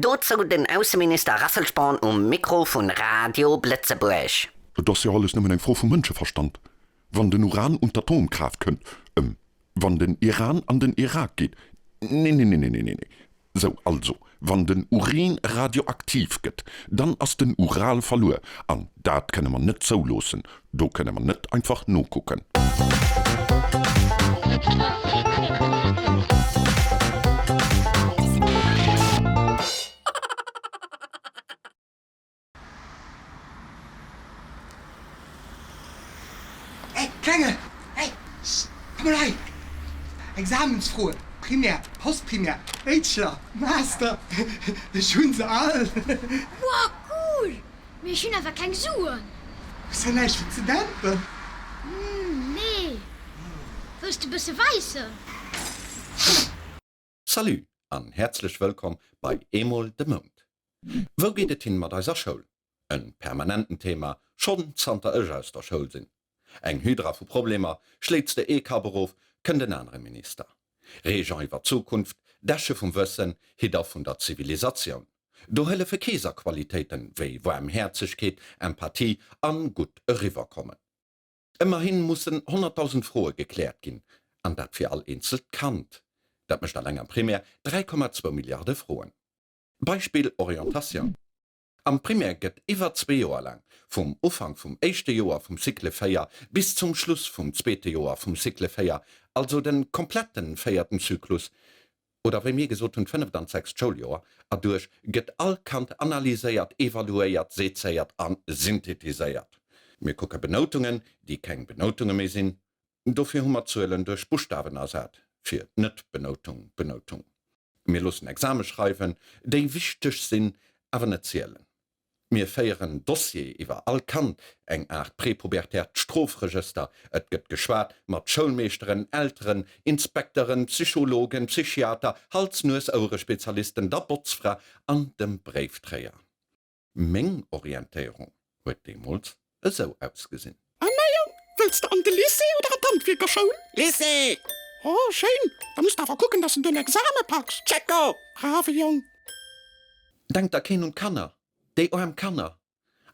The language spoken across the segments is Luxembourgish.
Dozou den Ausseminister Rasselsporn um Mikro vun Radio Blëtzebuerg. Et ass jo alles nëmmen eng Fro vum Mënscheverstand. Wann den Uran un d'Atomkraaft kënnt, ëm, wann den Iran an den Irak geet, neeneeneeneeneenee, sou, also, wann den Urin radioaktiv gëtt, dann ass den Ural verluer, an dat kënne mer net zouloossen, do kënne mer net einfach nokucken. Hey, Klenge! Hey, sst, komm mol hei! Examensfroen, Primär, Postprimär, Bachelor, Master, ech hunn se all! Wow, cool! Mee ech hunn awer keng Suen! Hues de näischt fir ze dämpen? Nee. Wëlls de bësse wäissen? Salut an häerzlech wëllkomm bei Eemol de Mount. Wou geet et hin mat eiser Schoul? En permanenten Thema, schonn zanter ech aus der Schoul sinn. Eng Hydra vu Problemer, schléits de ee Kapp erof, kënnt en anere Minister. Régent iwwer d'Zukunft, Däche vum Wëssen, Hidder vun der Zivilisatioun. Do hëllefe Keeserqualitéiten wéi Waarmhäerzegkeet, Empathie an gutt eriwwerkommen. Ëmmerhin mussen 100.000 Froe gekläert ginn, an dat fir all eenzelt Kand. Dat mécht alleng am Primaire 3,2 Milliarde Froen. Beispill Orientatioun, Am Primaire gëtt iwwer zwee Joer laang, vum Ufank vum éischte Joer vum Cycle 4 bis zum Schluss vum zweete Joer vum Cycle 4, also de komplette véierten Zyklus, oder wéi mir gesot hunn, d'fënneft an d'sechst Schouljoer, erduerch gëtt all Kand analyséiert, evaluéiert, sezéiert a synthetiséiert. Mir kucke Benoutungen, déi keng Benoutunge méi sinn, dofir hu mer d'Zuelen duerch Buschtawen ersat, fir d'Net-Benoutung, Benoutung. Mir loossen Exame schreiwen, déi wichteg sinn, awer net zielen. Mir féieren Dossier iwwer all Kand, eng Aart prepubertärt Strofregëster. Et gëtt geschwat mat Schoulmeeschteren, Elteren, Inspekteren, Psychologen, Psychiater, Hals-Nues-Ouere-Spezialisten, der Botzfra an dem Bréiftréier. Meng Orientéierung huet deemools esou ausgesinn. An mäi Jong, wëlls de an de Lycée oder an d'Handwierkerschoul? Lycée! Oh, schéin! Da muss de awer kucken, dass de den Exame packs. Tschecko! Brave Jong! Denkt da keen un d'Kanner? Déi aarm Kanner!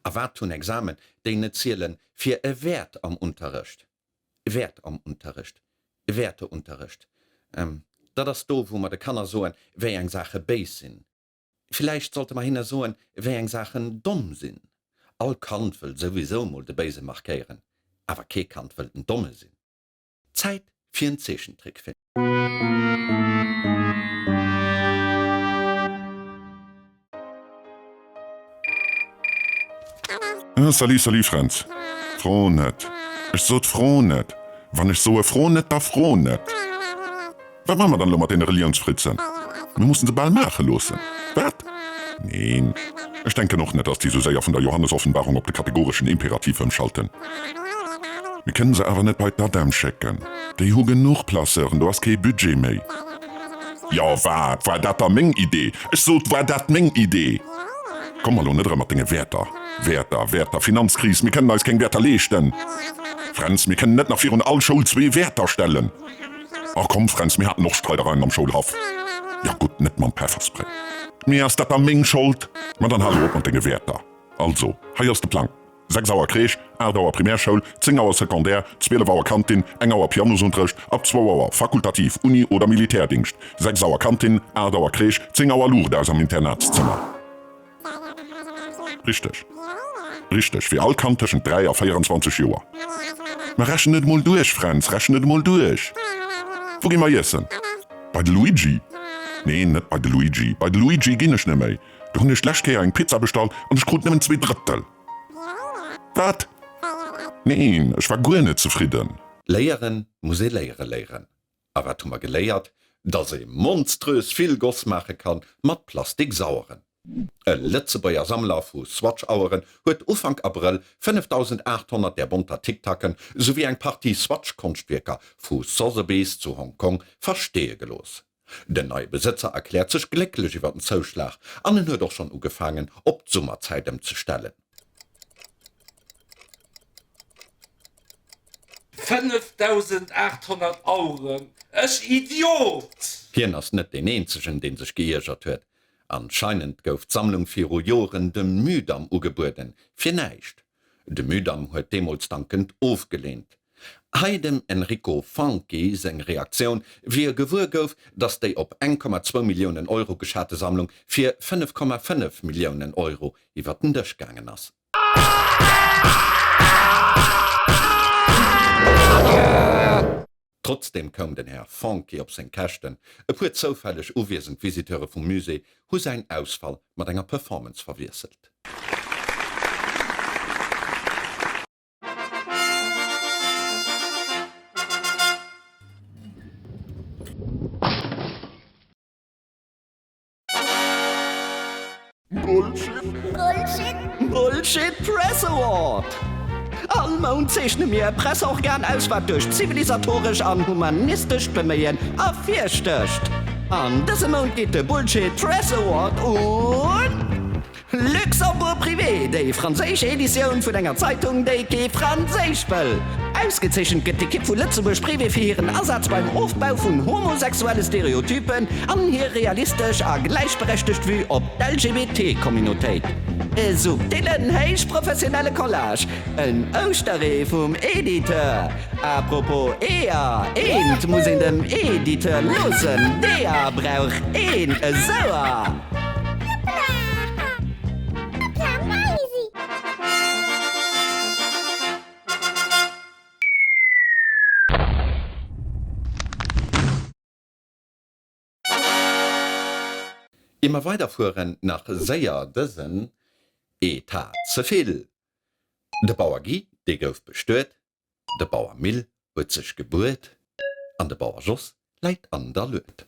A wat hunn Examen, déi net zielen, fir e Wäert am Unterrecht? Wäert am Unterrecht, Wäerteunterrecht, dat ass do, wou mer de Kanner soen, wéi eng Saache béis sinn. Villäicht sollte mer hinne soen, wéi eng Saachen domm sinn. All Kand wëll souwisou mol de Béise markéieren, awer kee Kand wëll den Domme sinn. Zäit fir en Zeechentrickfilm. Salut, salut Fränz. Fro net. Ech sot fro net. Wann ech soe fro net, da fro net. Wat maache mer dann elo mat deene Reliounsfritzen? Mir mussen se bal maache loossen. Wat? Neen, ech denken och net, dass déi sou séier vun der Johannes-Offenbarung op de kategoreschen Imperativ ëmschalten. Mir kënnen se awer net bei d'ADEM schécken. Déi hu genuch Placeuren, do ass kee Budget méi. Jo, wat? War dat da meng Idee? Ech sot, war dat meng Idee? Komm mer elo net erëm mat denge Wäerter. Wäerter, Wäerter, Finanzkris, mir kënnen eis keng Wäerter leeschten. Fränz, mir kënnen net nach virun all Schoul zwee Wäerter stellen. Ach komm Fränz, mir haten och Streidereien am Schoulhaff. Ja gutt, net mam Pefferspray. Mee ass dat da meng Schold? Ma dann hal elo op mat denge Wäerter. Also, hei ass de Plang, 6 Auer Crèche, 8 Auer Primärschoul, 10 Auer Secondaire, 12 Auer Kantin, eng Auer Pianosunterrecht, ab zwou Auer fakultativ Uni oder Militärdingscht, 6 Auer Kantin, 8 Auer Crèche, 10 Auer Luucht aus am Internatszëmmer. Richteg. Richteg, fir all Kand tëschent 3 a 24 Joer. Mä rechen et emol duerch, Fränz, rechen et emol duerch! Wou gi mer iessen? Bei de Luigi? Neen, net bei de Luigi. Bei de Luigi ginn ech net méi. Do hunn ech d'lescht Kéier eng Pizza bestallt an ech krut nëmmen zwee Drëttel. Wat? Neen, ech war guer net zefridden. Léieren muss ee léiere léieren. A wat hu mer geléiert? Dass ee monströs vill Goss maache kann mat Plastiksaueren. E Lëtzebuerger Sammler vu Swatch-Aueren huet Ufank Abrëll 5.800 där bonter Tic-Tacen souwéi eng Partie Swatch-Konschtwierker vu Sotheby's zu Hong Kong versteeë gelooss. Den neie Besëtzer erkläert sech glécklech iwwer den Zouschlag an en huet och schonn ugefaangen op d'Summerzäit ëmzestellen. 5.800 Aueren, ech Idiot! Hien ass net deen eenzegen, dee sech geiergert huet. Anscheinend gouf d'Sammlung viru Joren dem Mudam ugebueden, fir näischt. De Mudam huet deemools dankend ofgeleent. Hei dem Enrico Fanchi seng Reaktioun, wéi e gewuer gouf, datt déi op 1,2 Milliounen Euro geschate Sammlung fir 5,5 Milliounen Euro iwwer den Dësch gaangen ass. Trotzdeem koum den Här Fanchi op seng Käschten, e puer zoufälleg uwiesend Visiteure vum Musée hu säin Ausfall mat enger Performance verwiesselt. Bullshit Press Award! All Mount zeechne mir e Presseorgan aus, wat duerch zivilisatoresch an humanistescht Beméien ervirstécht. An dësem Mount geet de Bullshit Press Award un Luxembourg Privé, déi franséisch Editioun vun enger Zeitung, déi kee Franséisch wëll. Ausgezeechent gëtt d'Ekipp vu Lëtzebuerg Privé fir hiren Asaz beim Ofbau vun homosexuelle Stereotypen an hir realistesch a gläichberechtegt Vue op d'LGBT-Communautéit. E subtillen, héichprofessionelle Collage, en Ouschteree vum Editeur. A propos Eeër, eent muss een dem Editeur loossen, deeër brauch een esouer! Ier mer weiderfueren, nach séier dësen Etat ze vill. De Bauer Guy, dee gouf bestuet, de Bauer Mill huet sech gebuet an de Bauer Jos läit an der Lued.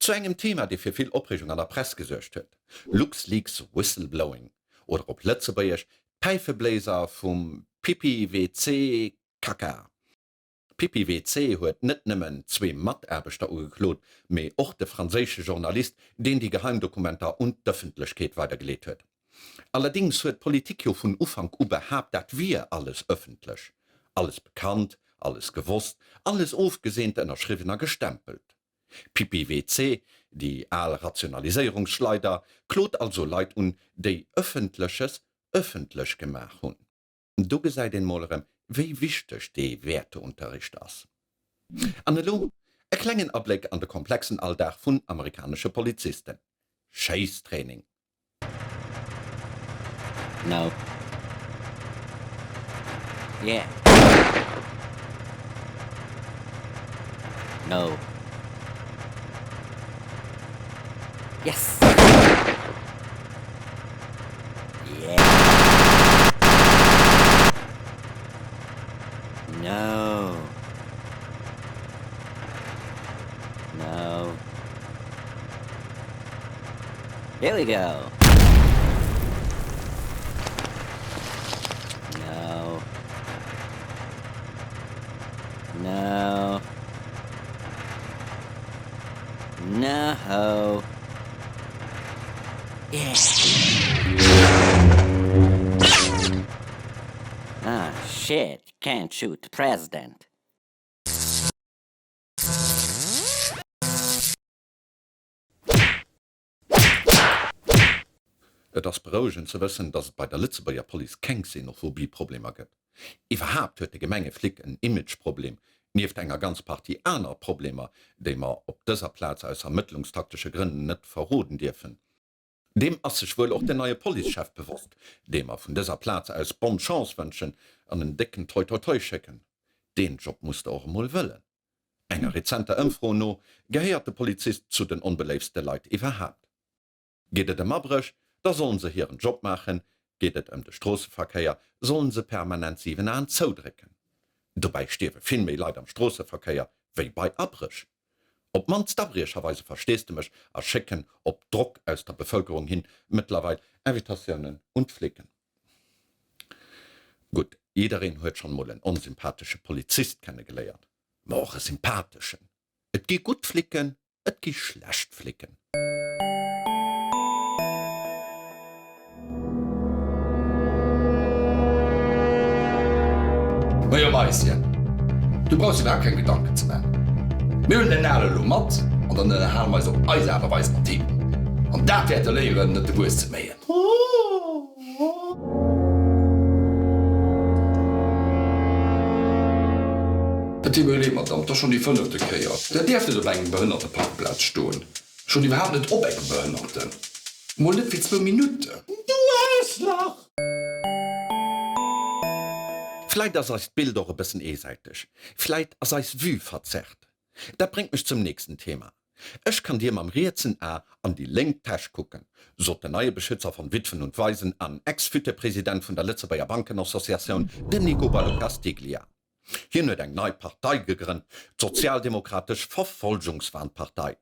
Zu engem Thema, dee fir vill Opreegung an der Press gesuergt huet, LuxLeaks Whistleblowing oder op Lëtzebuergesch d'Päifebléiser vum Pippi WC Kaka. D'Pippi WC huet net nëmmen zwee Mataarbechter ugeklot, mee och de franséische Journalist, deen déi Geheimdokumenter un d'Ëffentlechkeet weidergeleet huet. Allerdéngs huet d'Politik jo vun Ufank u behaapt, dat wier alles ëffentlech, alles bekannt, alles gewosst, alles ofgeseent, ënnerschriwwen a gestempelt. PPWC, déi al Rationaliséierungsschleider, klot also Leit un, déi Ëffentleches ëffentlech gemaach hunn. Do gesäit een mol erëm, wéi wichteg dee Wäerteunterricht ass. An elo e klengen Abléck an de komplexen Alldag vun amerikanesche Polizisten, Schéisstraining. No. Yeah. No. Yes. Yeah. No. No. Here we go. No. No. No. Yeah. Ah, shit. Can't shoot the president. Et ass berouegend ze wëssen, datt et bei der Lëtzebuerger Police keng Xenophobie-Problemer gëtt. Iwwerhaapt huet de Gemengeflic en Image-Problem, nieft enger ganz Partie aner Problemer, déi mer op dëser Plaz aus ermëttlungstaktesche Grënn net verroden dierfen. Deem ass sech wuel och den neie Policechef bewosst, deem mer vun dëser Plaz aus bonne Chance wënschen an en décken Toi toi toi schécken. Deen Job muss de och emol wëllen. Enger rezenter Ëmfro no gehéiert de Polizist zu den onbeléiftste Leit iwwerhaapt. Geet et ëm Abréch, da sollen se hiren Job maachen, geet et ëm de Stroosseverkéier, sollen se permanent 7 Aen zoudrécken. Dobäi stierwe vill méi Leit am Stroosseverkéier wéi bei Abréch. Op d'mannst d'Abriecher weise Versteesdemech a schécken op Drock aus der Bevëlkerung hin mëttlerweil Invitatiounen un d'Flicken. Gutt, jiddereen huet schonn mol en onsympathesche Polizist kennegeléiert, ma och e sympatheschen. Et gi gutt Flicken, et gi schlecht Flicken. Majo Maisschen, du brauchs dir iwwerhaapt keng Gedanken ze man. Mir huelen den Al elo mat an dann ënnerhale mer eis op eis Aart a Weis mat him. An dat wäert e léieren, net de Wues ze méien. Et deet mir leed, Madame, 't ass schonn déi fënnefte Kéier. Der däerft net op engem Behënnerteparkplaz stoen. Schonn iwwerhaapt net op engem Behënnerten. Mol net fir zwou Minutten. Du Aarschlach! Vläit ass eist Bild och e bëssen eesäiteg. Vläit ass eis Vue verzerrt. Dat bréngt mech zum nächsten Thema. Ech kann dir mam rietsen A an déi lénk Täsch kucken, sot den neie Beschützer von Witwen und Waisen an Ex-Vitepresident vun der Lëtzebuerger Bankenassociatioun, den Nico Ballo-Castiglia. Hien huet eng nei Partei gegrënnt, d'Sozialdemokratesch Verfolgungswahnpartei.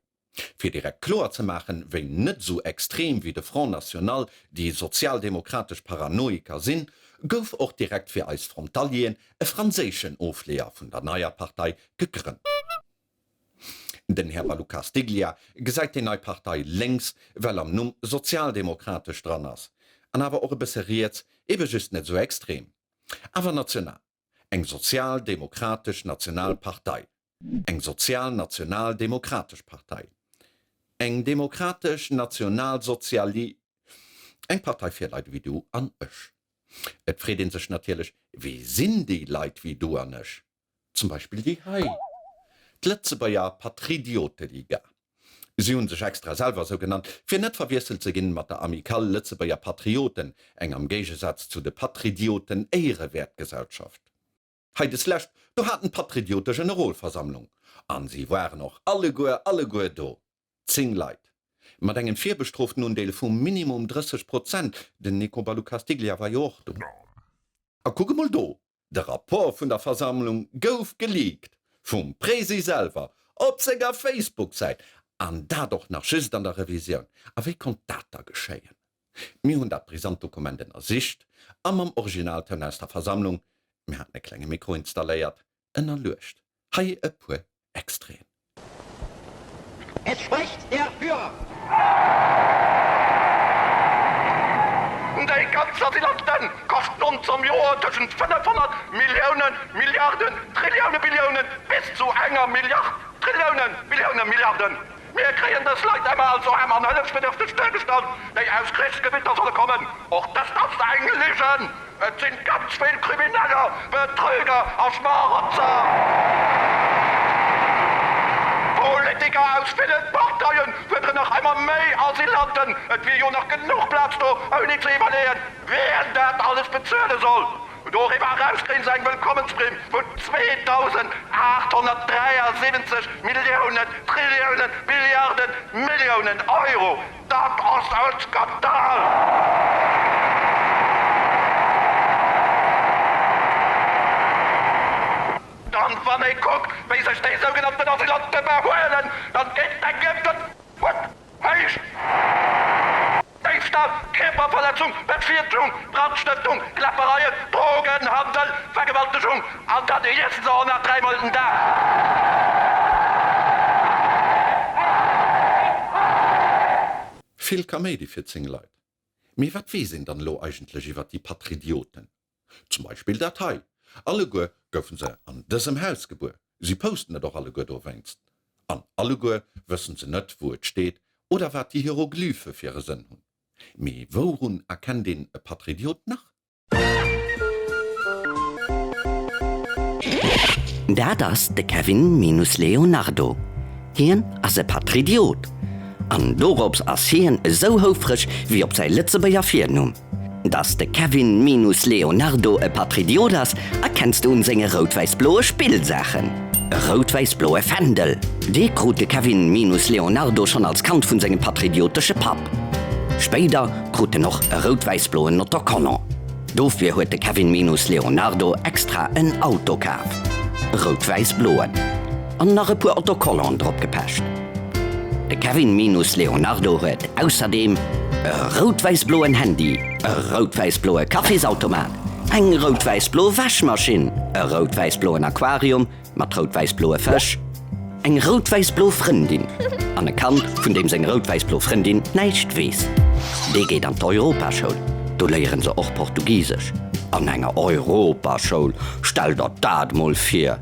Fir direkt kloer ze maachen, wéi net esou extrem wéi de Front National déi sozialdemokratesch Paranoiker sinn, gouf och direkt fir eis Frontalieren e franséischen Ofleeër vun der neier Partei gegrënnt. Den Här Balou-Castiglia gesäit déi nei Partei lénks, well am Numm sozialdemokratesch dran ass, an awer och e bësse riets, ebe just net esou extrem. Awer national. Eng sozial-demokratesch national Partei. Eng sozial-national-demokratesch Partei. Eng demokratesch national-soziali. Eng Partei fir Leit ewéi du an ech. Et freet ee sech natierlech, Wie sinn déi Leit wéi du an ech? Zum Beispill déi hei, d'Lëtzebuerger Patridioteliga. Si hunn sech extra selwer esou genannt, fir net verwiesselt ze ginn mat der Amicale Lëtzebuerger Patrioten, eng am Géigesaz zu de Patridioten éierewäert Gesellschaft. Hei deslescht, do haten d'Patridiote Generolversammlung, an si waren och alleguer, alleguer do. 10 Leit. Mat engem virbestrooften Undeel vu minimum 30 Prozent, den Nico Balou-Castiglia war jo och do. A kuck emol do, De Rapport vun der Versammlung gouf geleakt, vum Presi selwer, op senger Facebook-Säit, an dat och nach just an der Revisioun. A wéi konnt dat da geschéien? Mir hunn dat brisant Dokument ënnersicht a mam Originaltoun aus der Versammlung, mir haten e klenge Mikro installéiert, ënnerluecht. Hei e puer Extraiten. Es spricht der Führer! Déi ganz Asylanten kaschten ons am Joer tëschent 500 Milliounen, Milliarden, Trilliounen, Billiounen bis zu enger Milliard, Trilliounen, Billiounen, Milliarden. Mir kréien dës Leit emmer als aarm an hëllefsbedürfteg duergestallt, déi aus Krichsgebitter solle kommen. Och dëst ass eng Ligen! Et sinn ganz vill Krimineller, Betrüger a Schmarotzer. Politiker aus villen Parteien fuerderen nach emmer méi Asylanten. Et wier jo nach genuch Plaz do, ouni ze iwwerleeën, wien dat alles bezuele soll. Doriwwer eraus kréien se eng Wëllkommensprimm vun 2.873 Milliounen, Trilliounen, Billiarden, Milliounen Euro. Dat ass en Skandal! An wann ee kuckt, wéi sech déi sougenannten Asylante behuelen, dann geet engem den Hutt héich. Déifstal, Kierperverletzung, Beschiedgung, Brandstëftung, Kläppereien, Drogenhandel, Vergewaltegung an dann iessen se och nach dräimol den Dag. Vill Kaméidi fir 10 Leit. Mee wat weess een dann elo eigentlech iwwert déi Patridioten? Zum Beispill dat hei, Alleguer goufen se an dësem Haus gebuer, si posten et och alleguer dowéinst. An alleguer wëssen se net wou et steet oder wat déi Hieroglyphe fir e Sënn hunn. Mee wourun erkennt een e Patridiot nach? Dat ass de Kevin minus Leonardo. Hien ass e Patridiot. An dorops ass hien esou houfreg wéi op säi Lëtzebuerger Virnumm. Dass de Kevin minus Leonardo e Patridiot ass, erkenns de un senge rout-wäiss-bloe Spillsaachen. E rout-wäiss-bloe Fändel, dee krut de Kevin minus Leonardo schonn als Kand vun sengem patridiotesche Papp. Spéider krut en och e rout-wäiss-bloen Autocollant. Dofir huet de Kevin minus Leonardo extra en Auto kaf, e rout-wäiss-bloen, an nach e puer Autocollanten drop gepecht. De Kevin minus Leonardo huet ausserdeem e rout-wäiss-bloen Handy, e rout-wäiss-bloe Kaffisautomat, eng rout-wäiss-blo Wäschmaschinn, e rout-wäiss-bloen Aquarium mat rout-wäiss-bloe Fësch, eng rout-wäiss-blo Frëndin an e Kand, vun deem seng rout-wäiss-blo Frëndin näischt weess. Dee geet an d'Europaschoul, do léiere se och Portugisesch. An enger Europaschoul, stell der dat mol vir!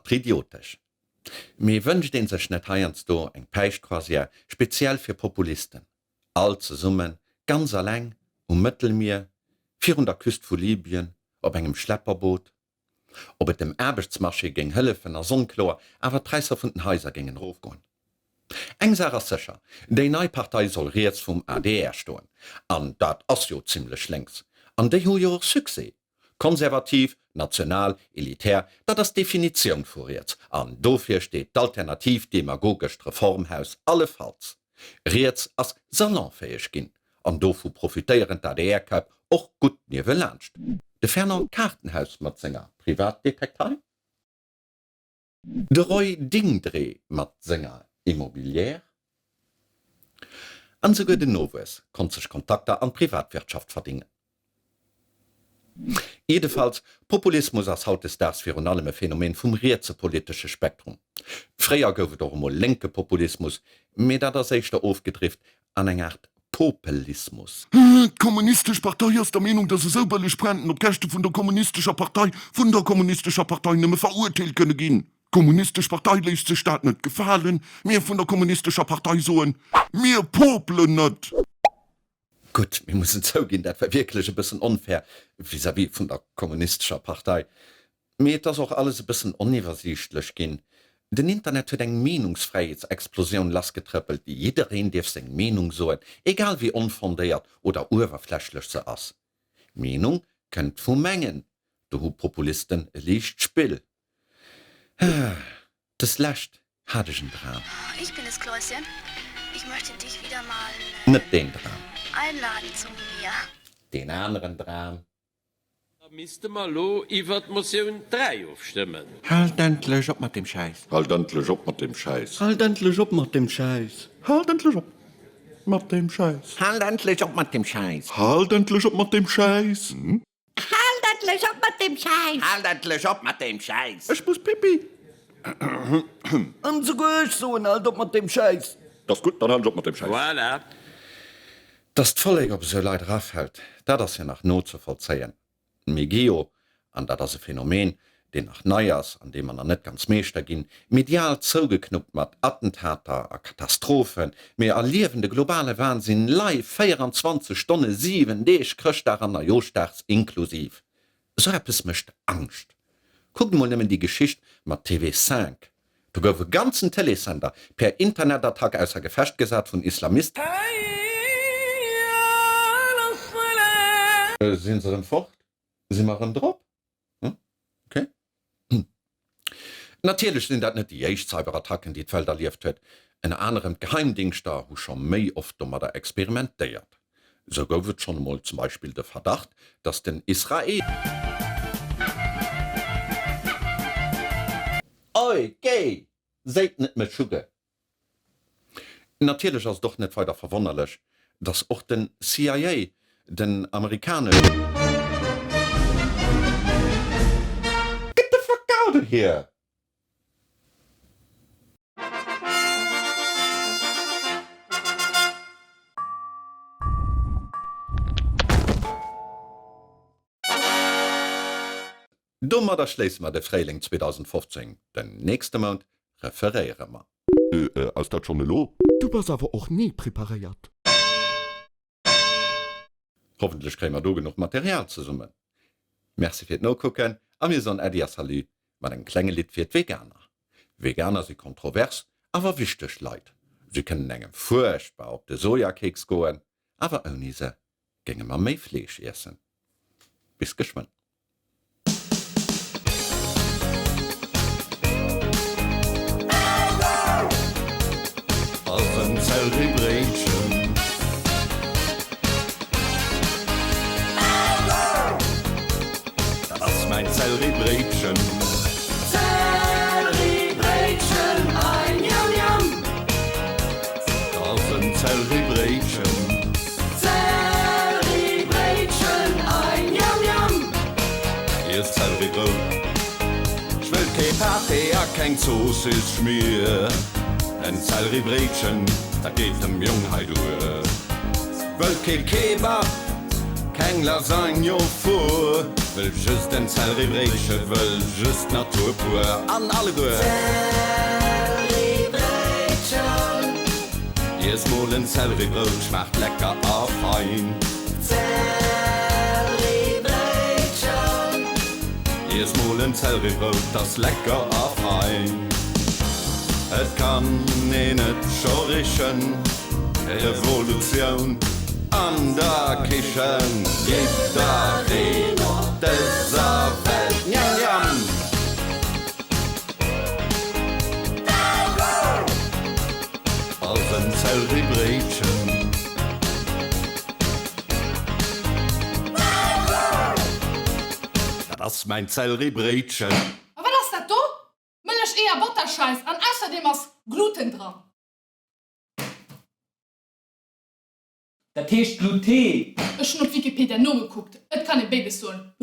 Patriotesch. Mee wënscht een sech net heiansdo eng Päischtcroisière speziell fir Populisten? All zesummen, ganz alleng, um Mëttelmier, virun der Küst vu Libyen, op engem Schlepperboot? Ob et dem Aarbechtsmarché géing hëllefen, ass onkloer, awer d'Präisser vun den Haiser géingen erofgoen. Eng Saach ass sécher, déi nei Partei soll riets vum adr stoen. An dat ass jo zimlech lénks. An déi hu jo och Succès. Konservativ, national, elitär, dat ass d'Definitioun vu riets. An dofir steet d'alternativ-demagogescht Reformhaus allefalls. Riets ass salonfäeg ginn, an dovu profitéieren d'ADR-Käpp och gutt niewelaanscht. De Fernand Kartenhaus mat senger Privatdetektei? De Roy Dingdré mat senger Immobilière? An esouguer den Nowuess konnt sech Kontakter an d'Privatwirtschaft verdingen. Jiddefalls, Populismus ass hautdesdaags virun allem e Phänomen vum rietse politesche Spektrum. Fréier gouf et och emol lénke Populismus, mee dat ass éischter ofgedrift an eng Aart Popelismus. D'Kommunistesch Partei ass der Meenung, datt esou bëlleg Pointen op Käschte vun der Kommunistescher Partei vun der Kommunistescher Partei nëmme verurteelt kënne ginn. D'Kommunistesch Partei léisst sech dat net gefalen. Mir vun der Kommunistescher Partei soen, Mir popelen net! Gutt, mir mussen zouginn, dat war wierklech e bëssen onfair vis-à-vis vun der Kommunistescher Partei. Mee et ass och alles e bëssen oniwwersiichtlech ginn. Den Internet huet eng Meenungsfräiheetsexplosioun lassgetrëppelt, jiddereen dierf seng Meenung soen, egal wéi onfondéiert oder uewerflächlech se ass. Meenung kënnt vu mengen, do hu Populisten e liicht Spill. Des Lescht hat ech en Dram. Ich bin es Kläuschen, ich möchte dich wieder mal Net deen Dram. einladen zu mir. Deen aneren Dram. Da misste mer elo iwwert d'Motioun 3 ofstëmmen. Haalt endlech op mat deem Schäiss! Haalt endlech op mat deem Schäiss! Haalt endlech op mat deem Schäiss! Haalt endlech op mat deem Schäiss! Haalt endlech op mat deem Schäiss! Haalt endlech op mat deem Schäiss! Haalt endlech op mat deem Schäiss! Haalt endlech op mat deem Schäiss! Ech muss Pipi! An esouguer ech soen, Haalt op mat deem Schäiss! T'ass gutt, dann halen ech op mat deem Schäiss. Voilà! Dass d'Vollek op esou Leit erafält, dat ass jo nach nozevollzéien. Mir gi jo, an dat ass e Phänomen, deen nach nei ass, an deem mer nach net ganz Meeschter ginn, medial zougeknuppt mat Attentater a Katastrophen. Mir erliewen de globale Wahnsinn live, 24 Stonne, 7 Deeg, Chrëschtdag an Neijooschdags inklusiv. Esou eppes mécht Angscht. Kuckt emol nëmmen déi Geschicht mat TV 5. Do gouf e ganzen Tëleessender per Internetattack ausser Gefecht gesat vun Islamisten. Sinn se erëm fort? Si mer erëm drop? Ok. Natierlech sinn dat net déi éischt Cyberattacken, déi d'Welt erlieft huet. Ënner anerem d'Geheimdingschter hu scho méi oft domadder experimentéiert. Sou gouf et schonn emol zum Beispill de Verdacht, datt den Israel. Oi, géi! Séit net mech schugge! Natierlech ass et och net weider verwonnerlech, datt och den CIA, den amerikanesch. Get the fuck out of here! Domadder schléisse mer de Fréiléng 2015. Den nächste Mount referéiere mer. Ass dat schonn elo? Du bass awer och ni preparéiert. Hoffentlech kréie mer do genuch Material zesummen. Merci fir d'Nokucken a mir soen Äddi a Salut mat engem klenge Lidd fir d'Veganer. Veganer si kontrovers, awer wichteg Leit. Si kënnen engem fuerchtbar op de Sojakeks goen, awer ouni se géinge mer méi Fleesch iessen. Bis geschwënn. Ass en Zelleribréitchen. Dat ass mäin Zelleribréitchen. Zelleribréitchen, ei miam miam. Dat ass en Zelleribréitchen. Zelleribréitchen, ei miam miam. Iess Zelleribrout. Ech wëll kee Pâté a keng Zoossiss-Schmier. En Zelleribréitchen, dat geet dem Jong hei duer. Wëll kee Kebab. Keng Lasagne au four, wëll just en Zellribréitche, wëll just Natur pur. An alleguer. Zellribréitchen. Iess mol en Zellribrout, schmaacht lecker a fein. Zellribréitchen. Iess mol en Zellribrout, ass lecker a fein. Et kann een et scho richen. Revolutioun an der Kichen, jiddereen op dëser Welt, njam njam! Ass en Zellribréitchen. Dat ass mäin Zellribréitchen. A wat ass dat do? Mëllech, Eeër, Botter, Scheiss an ausserdeem ass Gluten dran. Dat heescht Gluten. Ech hunn op Wikipedia nogekuckt, et kann ee béides soen.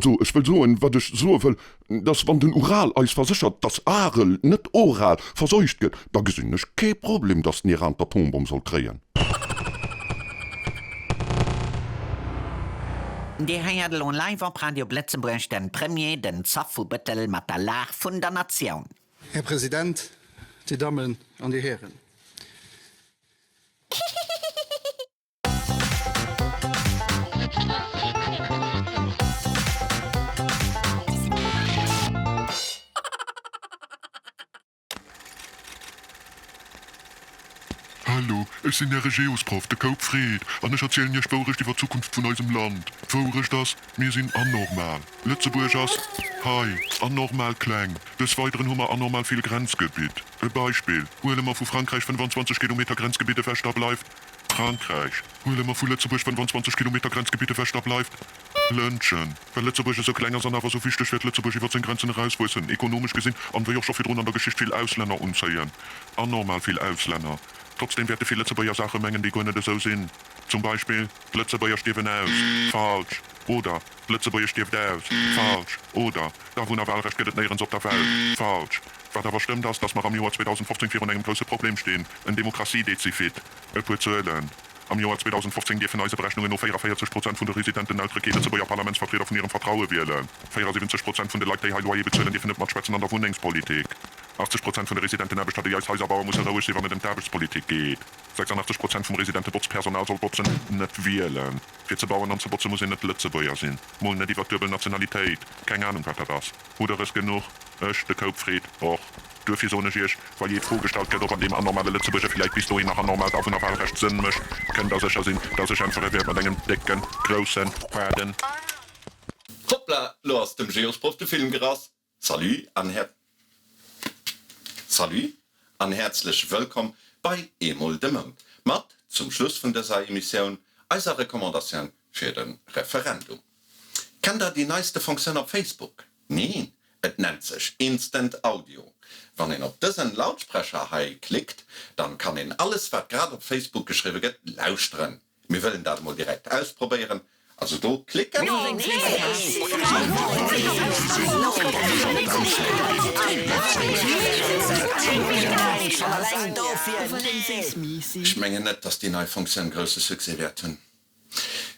Also, ech wëll soen, wat ech soe wëll, dass wann den Ural eis verséchert, dass Arel net oral verseucht gëtt, da gesinn ech kee Problem, dass den Iran d'Atombomm soll kréien. Dir héiert elo live op Radio Lëtzebuerg den Premier, den Zaff vu Bëttel mat der Lag vun der Natioun. Här President, Dir Dammen an Dir Hären. Hallo, ech sinn äre Geosproff, de Koup Freed, an ech erzielen iech d'Wourecht iwwer d'Zukunft vun eisem Land. D'Wourecht ass, Mir sinn anormal. Lëtzebuerg ass, hei, anormal kleng. Des Weideren hu mer anormal vill Grenzgebitt. E Beispill, Huele mer vu Frankräich 25 Kilometer Grenzgebitt ewech, da bleift Frankräich. Huele mer vu Lëtzebuerg 25 Kilometer Grenzgebitt ewech, da bleift Lëntgen. Well Lëtzebuerg esou kleng ass an awer esou wichteg, wäert Lëtzebuerg iwwer seng Grenzen erauswuessen, ekonomesch gesinn, an wéi och scho virdrun an der Geschicht vill Auslänner unzéien. Anormal vill Auslänner. Trotzdem wäerte vill Lëtzebuerger Saache mengen, déi guer net esou sinn. Zum Beispill, D'Lëtzebuerger stierwen aus. Falsch. Oder, D'Lëtzebuergesch stierft aus. Falsch. Oder, D'Awunnerwahlrecht gëtt et néierens op der Welt. Falsch. Wat awer stëmmt ass, datt mer am Joer 2015 virun engem grousse Problem stinn, en Demokratiedezifit. E puer Zuelen, Am Joer 2015 dierfen eise Berechnungen no 44 Prozent vun de Residenten Eltere kee Lëtzebuerger Parlamentsvertrieder vun hirem Vertraue wielen. 74 Prozent vun de Leit, déi hei Loyer bezuelen, dierfen net matschwätzen an der Wunnengspolitik. 80 Prozent vun de Residentenaarbechter, déi eis Haiser bauen, musse roueg sinn, wann et ëm d'Aarbechtspolitik geet. 86 Prozent vum Residentebotzpersonal soll botzen, net wielen. Fir ze bauen an ze botze muss een net Lëtzebuerger sinn. Mol net iwwer d'duebel Nationalitéit. Keng Anung wat dat ass. Hutt der es genuch? Ech, de Koup Freed, och. Duerfir soen ech Iech, wa jee d'Fro gestallt gëtt, ob an deem anormale Lëtzebuerger villäit bis dohin nach en normaalt Awunnerwahlrecht Sënn mécht, kënnt Der sécher sinn, dass ech äntwere wäert mat engem décken, groussen, haarden. Hoppla, lo ass dem Geosproff de Film gerass. Salut an häer Salut an häerzlech wëllkomm bei Eemol de Mount mat, zum Schluss vun dëser Emissioun, eiser Recommandatioun fir de Referendum. Kennt der déi neiste Fonctioun op Facebook? Neen, et nennt sech Instant Audio. Wann een op dësen Lautsprecher hei klickt, dann kann een alles wat grad op Facebook geschriwwe gëtt lauschteren. Mir wëllen dat emol direkt ausprobéieren, also do klicken. Ech mengen net, dass déi nei Fonctioun grousse Succès wäert hunn.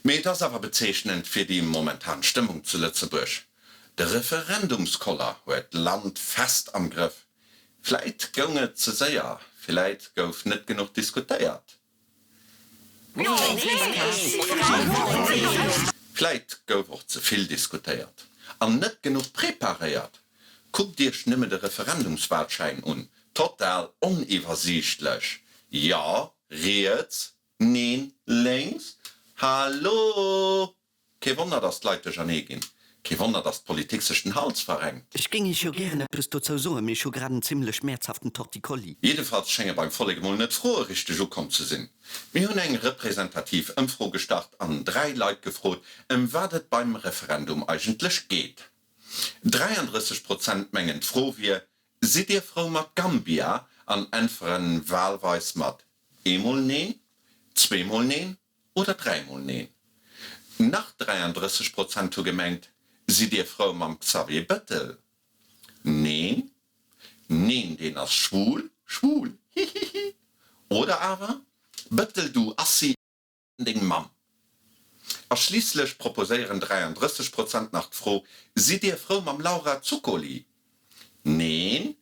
Mee et ass awer bezeechnend fir déi momentan Stëmmung zu Lëtzebuerg. De Referendumskoller huet d'Land fest am Grëff. Vläit goung et ze séier, villäit gouf net genuch diskutéiert. Vläit gouf och ze vill diskutéiert an net genuch preparéiert. Kuckt Iech nëmme de Referendumswahlschäin un, total oniwwersiichtlech, Jo, riets, Neen, lénks, Hallo! Kee Wonner, dass d'Leit duerchernee ginn. Kee Wonner, dass d'Politik sech den Hals verrenkt. Ech géing Iech jo gären eppes dozou soen, mee ech hu grad en zimlech schmäerzhaften Torticolli. Jiddefalls schénge beim Vollek emol net d'Froe richteg ukomm ze sinn. Mir hunn eng representativ Ëmfro gestart an 3 Leit gefrot, ëm wat et beim Referendum eigentlech geet. 33 Prozent mengen d'Fro wier, Sidd Dir frou mat Gambia? an äntweren wahlweis mat eemol Neen, zweemol Neen oder dräimol Neen. Nach 33 Prozent hu gemengt, Sidd Dir frou mam Xavier Bëttel? Neen, neen deen ass schwul, schwul, hihihi. Oder awer, Bëttel du Assi deng Mamm. A schliisslech proposéieren 33 Prozent nach d'Fro, Sidd Dir frou mam Laura Zuccoli? Neen,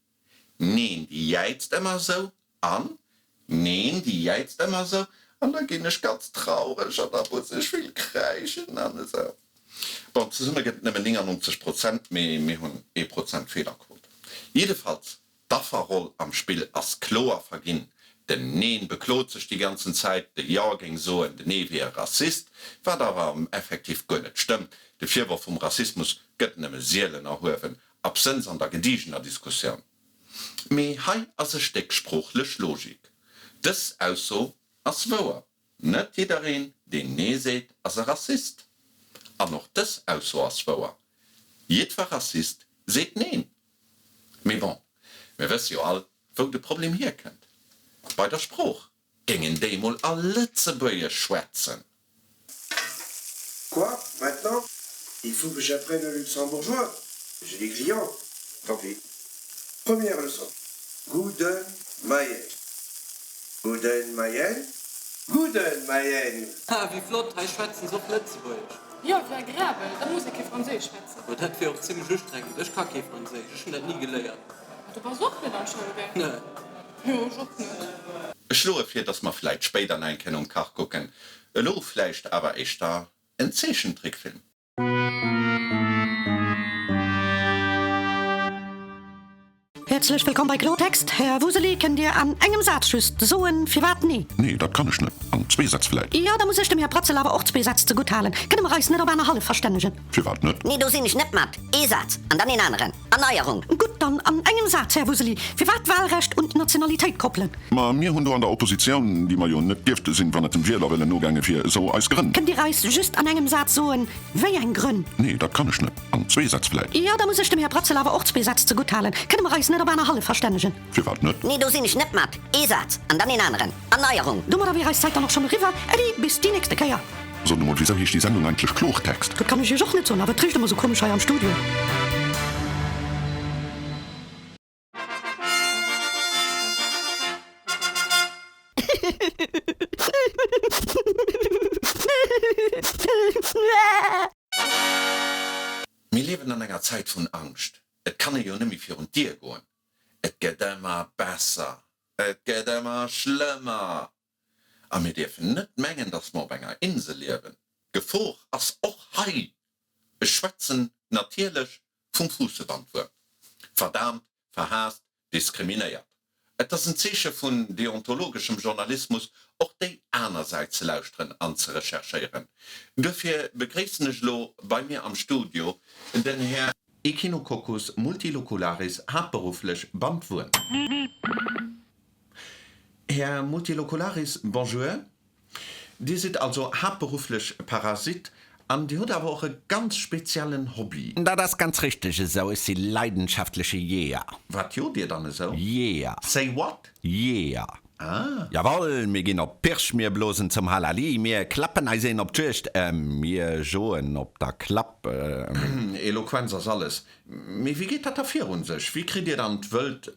Neen, déi jäizt ëmmer esou an, neen, déi jäizt ëmmer esou an da ginn ech ganz traureg an da muss ech vill kräischen an esou. Bon, zesumme gëtt et nëmmen 99 Prozent, mee mir hunn ee Prozent Feelerquot. Jiddefalls, d'Afferroll am Spill ass kloer verginn. Den Neen beklot sech déi ganzen Zäit, de Jo géing soen, den Nee wier e Rassist, wat awer effektiv guer net stëmmt. De Virworf vum Rassismus gëtt nëmme sielen erhuewen Absënns an der gedigener Diskussioun. Mee hei ass e Stéck sproochlech Logik. Dës Ausso ass wouer, Net jiddereen, deen Nee seet, ass e Rassist. An och dës Ausso ass wouer, Jiddwer Rassist seet Neen. Mee bon, mir wësse jo all, wou de Problem hierkënnt, Bei der Sprooch. Géingen déi mol all Lëtzebuergesch schwätzen. Quoi? Maintenant? Il faut que j'apprenne le luxembourgeois? J'ai des clients. Tant pis. Première leçon. Gudden Moien. Gudden Moien. Gudden Moien. Ah, wéi flott, hei schwätzen se och Lëtzebuergesch. Jo, wéi agreabel, da muss ee kee Franséisch schwätzen. Ma dat wier och zimlech ustrengend, ech ka kee Franséisch, ech hunn dat ni geléiert. Ma du bass och net an d'Schoul gaang? Nee. Jo, ech och net. Ech schloe vir, dass mer vläit spéider nach eng Kéier nom Kach kucken. Elo vläicht awer éischter en Zeechentrickfilm. Häerzlech wëllkomm bei Kloertext. Här Wuseli, kënnt Dir an engem Saz just soen, firwat nee? Nee, dat kann ech net. An zwee Sätz vläit. Jo, da muss ech dem Här Bratzel awer och zwee Sätz zegutt halen. Kënne mer eis net op anerhallef verstännegen? Firwat net? Nee, do sinn ech net mat. Ee Saz an dann een aneren. Erneierung. Gutt, dann an engem Saz, Här Wuseli, Firwat d'Wahlrecht un d'Nationalitéit koppelen? Ma mir hunn do an der Oppositioun, déi mer jo net dierfte sinn, wann et dem Wielerwëllen nogaange wier, esou eis Grënn. Kënnt Dir eis just an engem Saz soen, wéi eng Grënn? Nee, dat kann ech net. An zwee Sätz vläit. Jo, da muss ech dem Här Bratzel awer och zwee Sätz zegutt halen. Kënne mer eis net op anerhallef verstännegen? Firwat net? Nee, do sinn ech net mat. Ee Saz an dann een aneren. Erneierung. Domadder wier eis Zäit dann och schonn eriwwer. Äddi, bis déi nächste Kéier. Sot emol, wisou heescht déi Sendung eigentlech Klortext? Dat kann ech Iech och net soen, awer et richt ëmmer sou komesch hei am Studio. Mir liewen an enger Zäit vun Angscht. Et kann ee jo nëmme virun d'Dier goen. Et gëtt ëmmer besser, et gëtt ëmmer schlëmmer. A mir dierfen net mengen, datt mer op enger Insel liewen. D'Gefor ass och hei! Ech schwätzen natierlech vum Fuussebandwuerm. Verdaamt, verhaasst, diskriminéiert. Et ass en Zeeche vun deontologeschem Journalismus, och déi aner Säit ze lauschteren an ze recherchéieren. Duerfir begréissen ech elo bei mir am Studio den Här. Echinococcus multilocularis, haaptberufflech Bandwuerm. Här Multilocularis, bonjour. Dir sidd also haaptberufflech Parasit an Dir hutt awer och e ganz speziellen Hobby. Dat ass ganz richteg esou, ech si leidenschaftleche Jeeër. Wat jot Dir dann esou? Jeeër. Say what? Jeeër. Ah. Jawoll, mir ginn op d'Pirsch, mir blosen zum Halali, mir klappen eis een op d'Juegd, mir joen op der Klapp. Eloquenz ass alles. Mee wéi geet dat da virun sech? Wéi kritt Dir dann d'Wëld,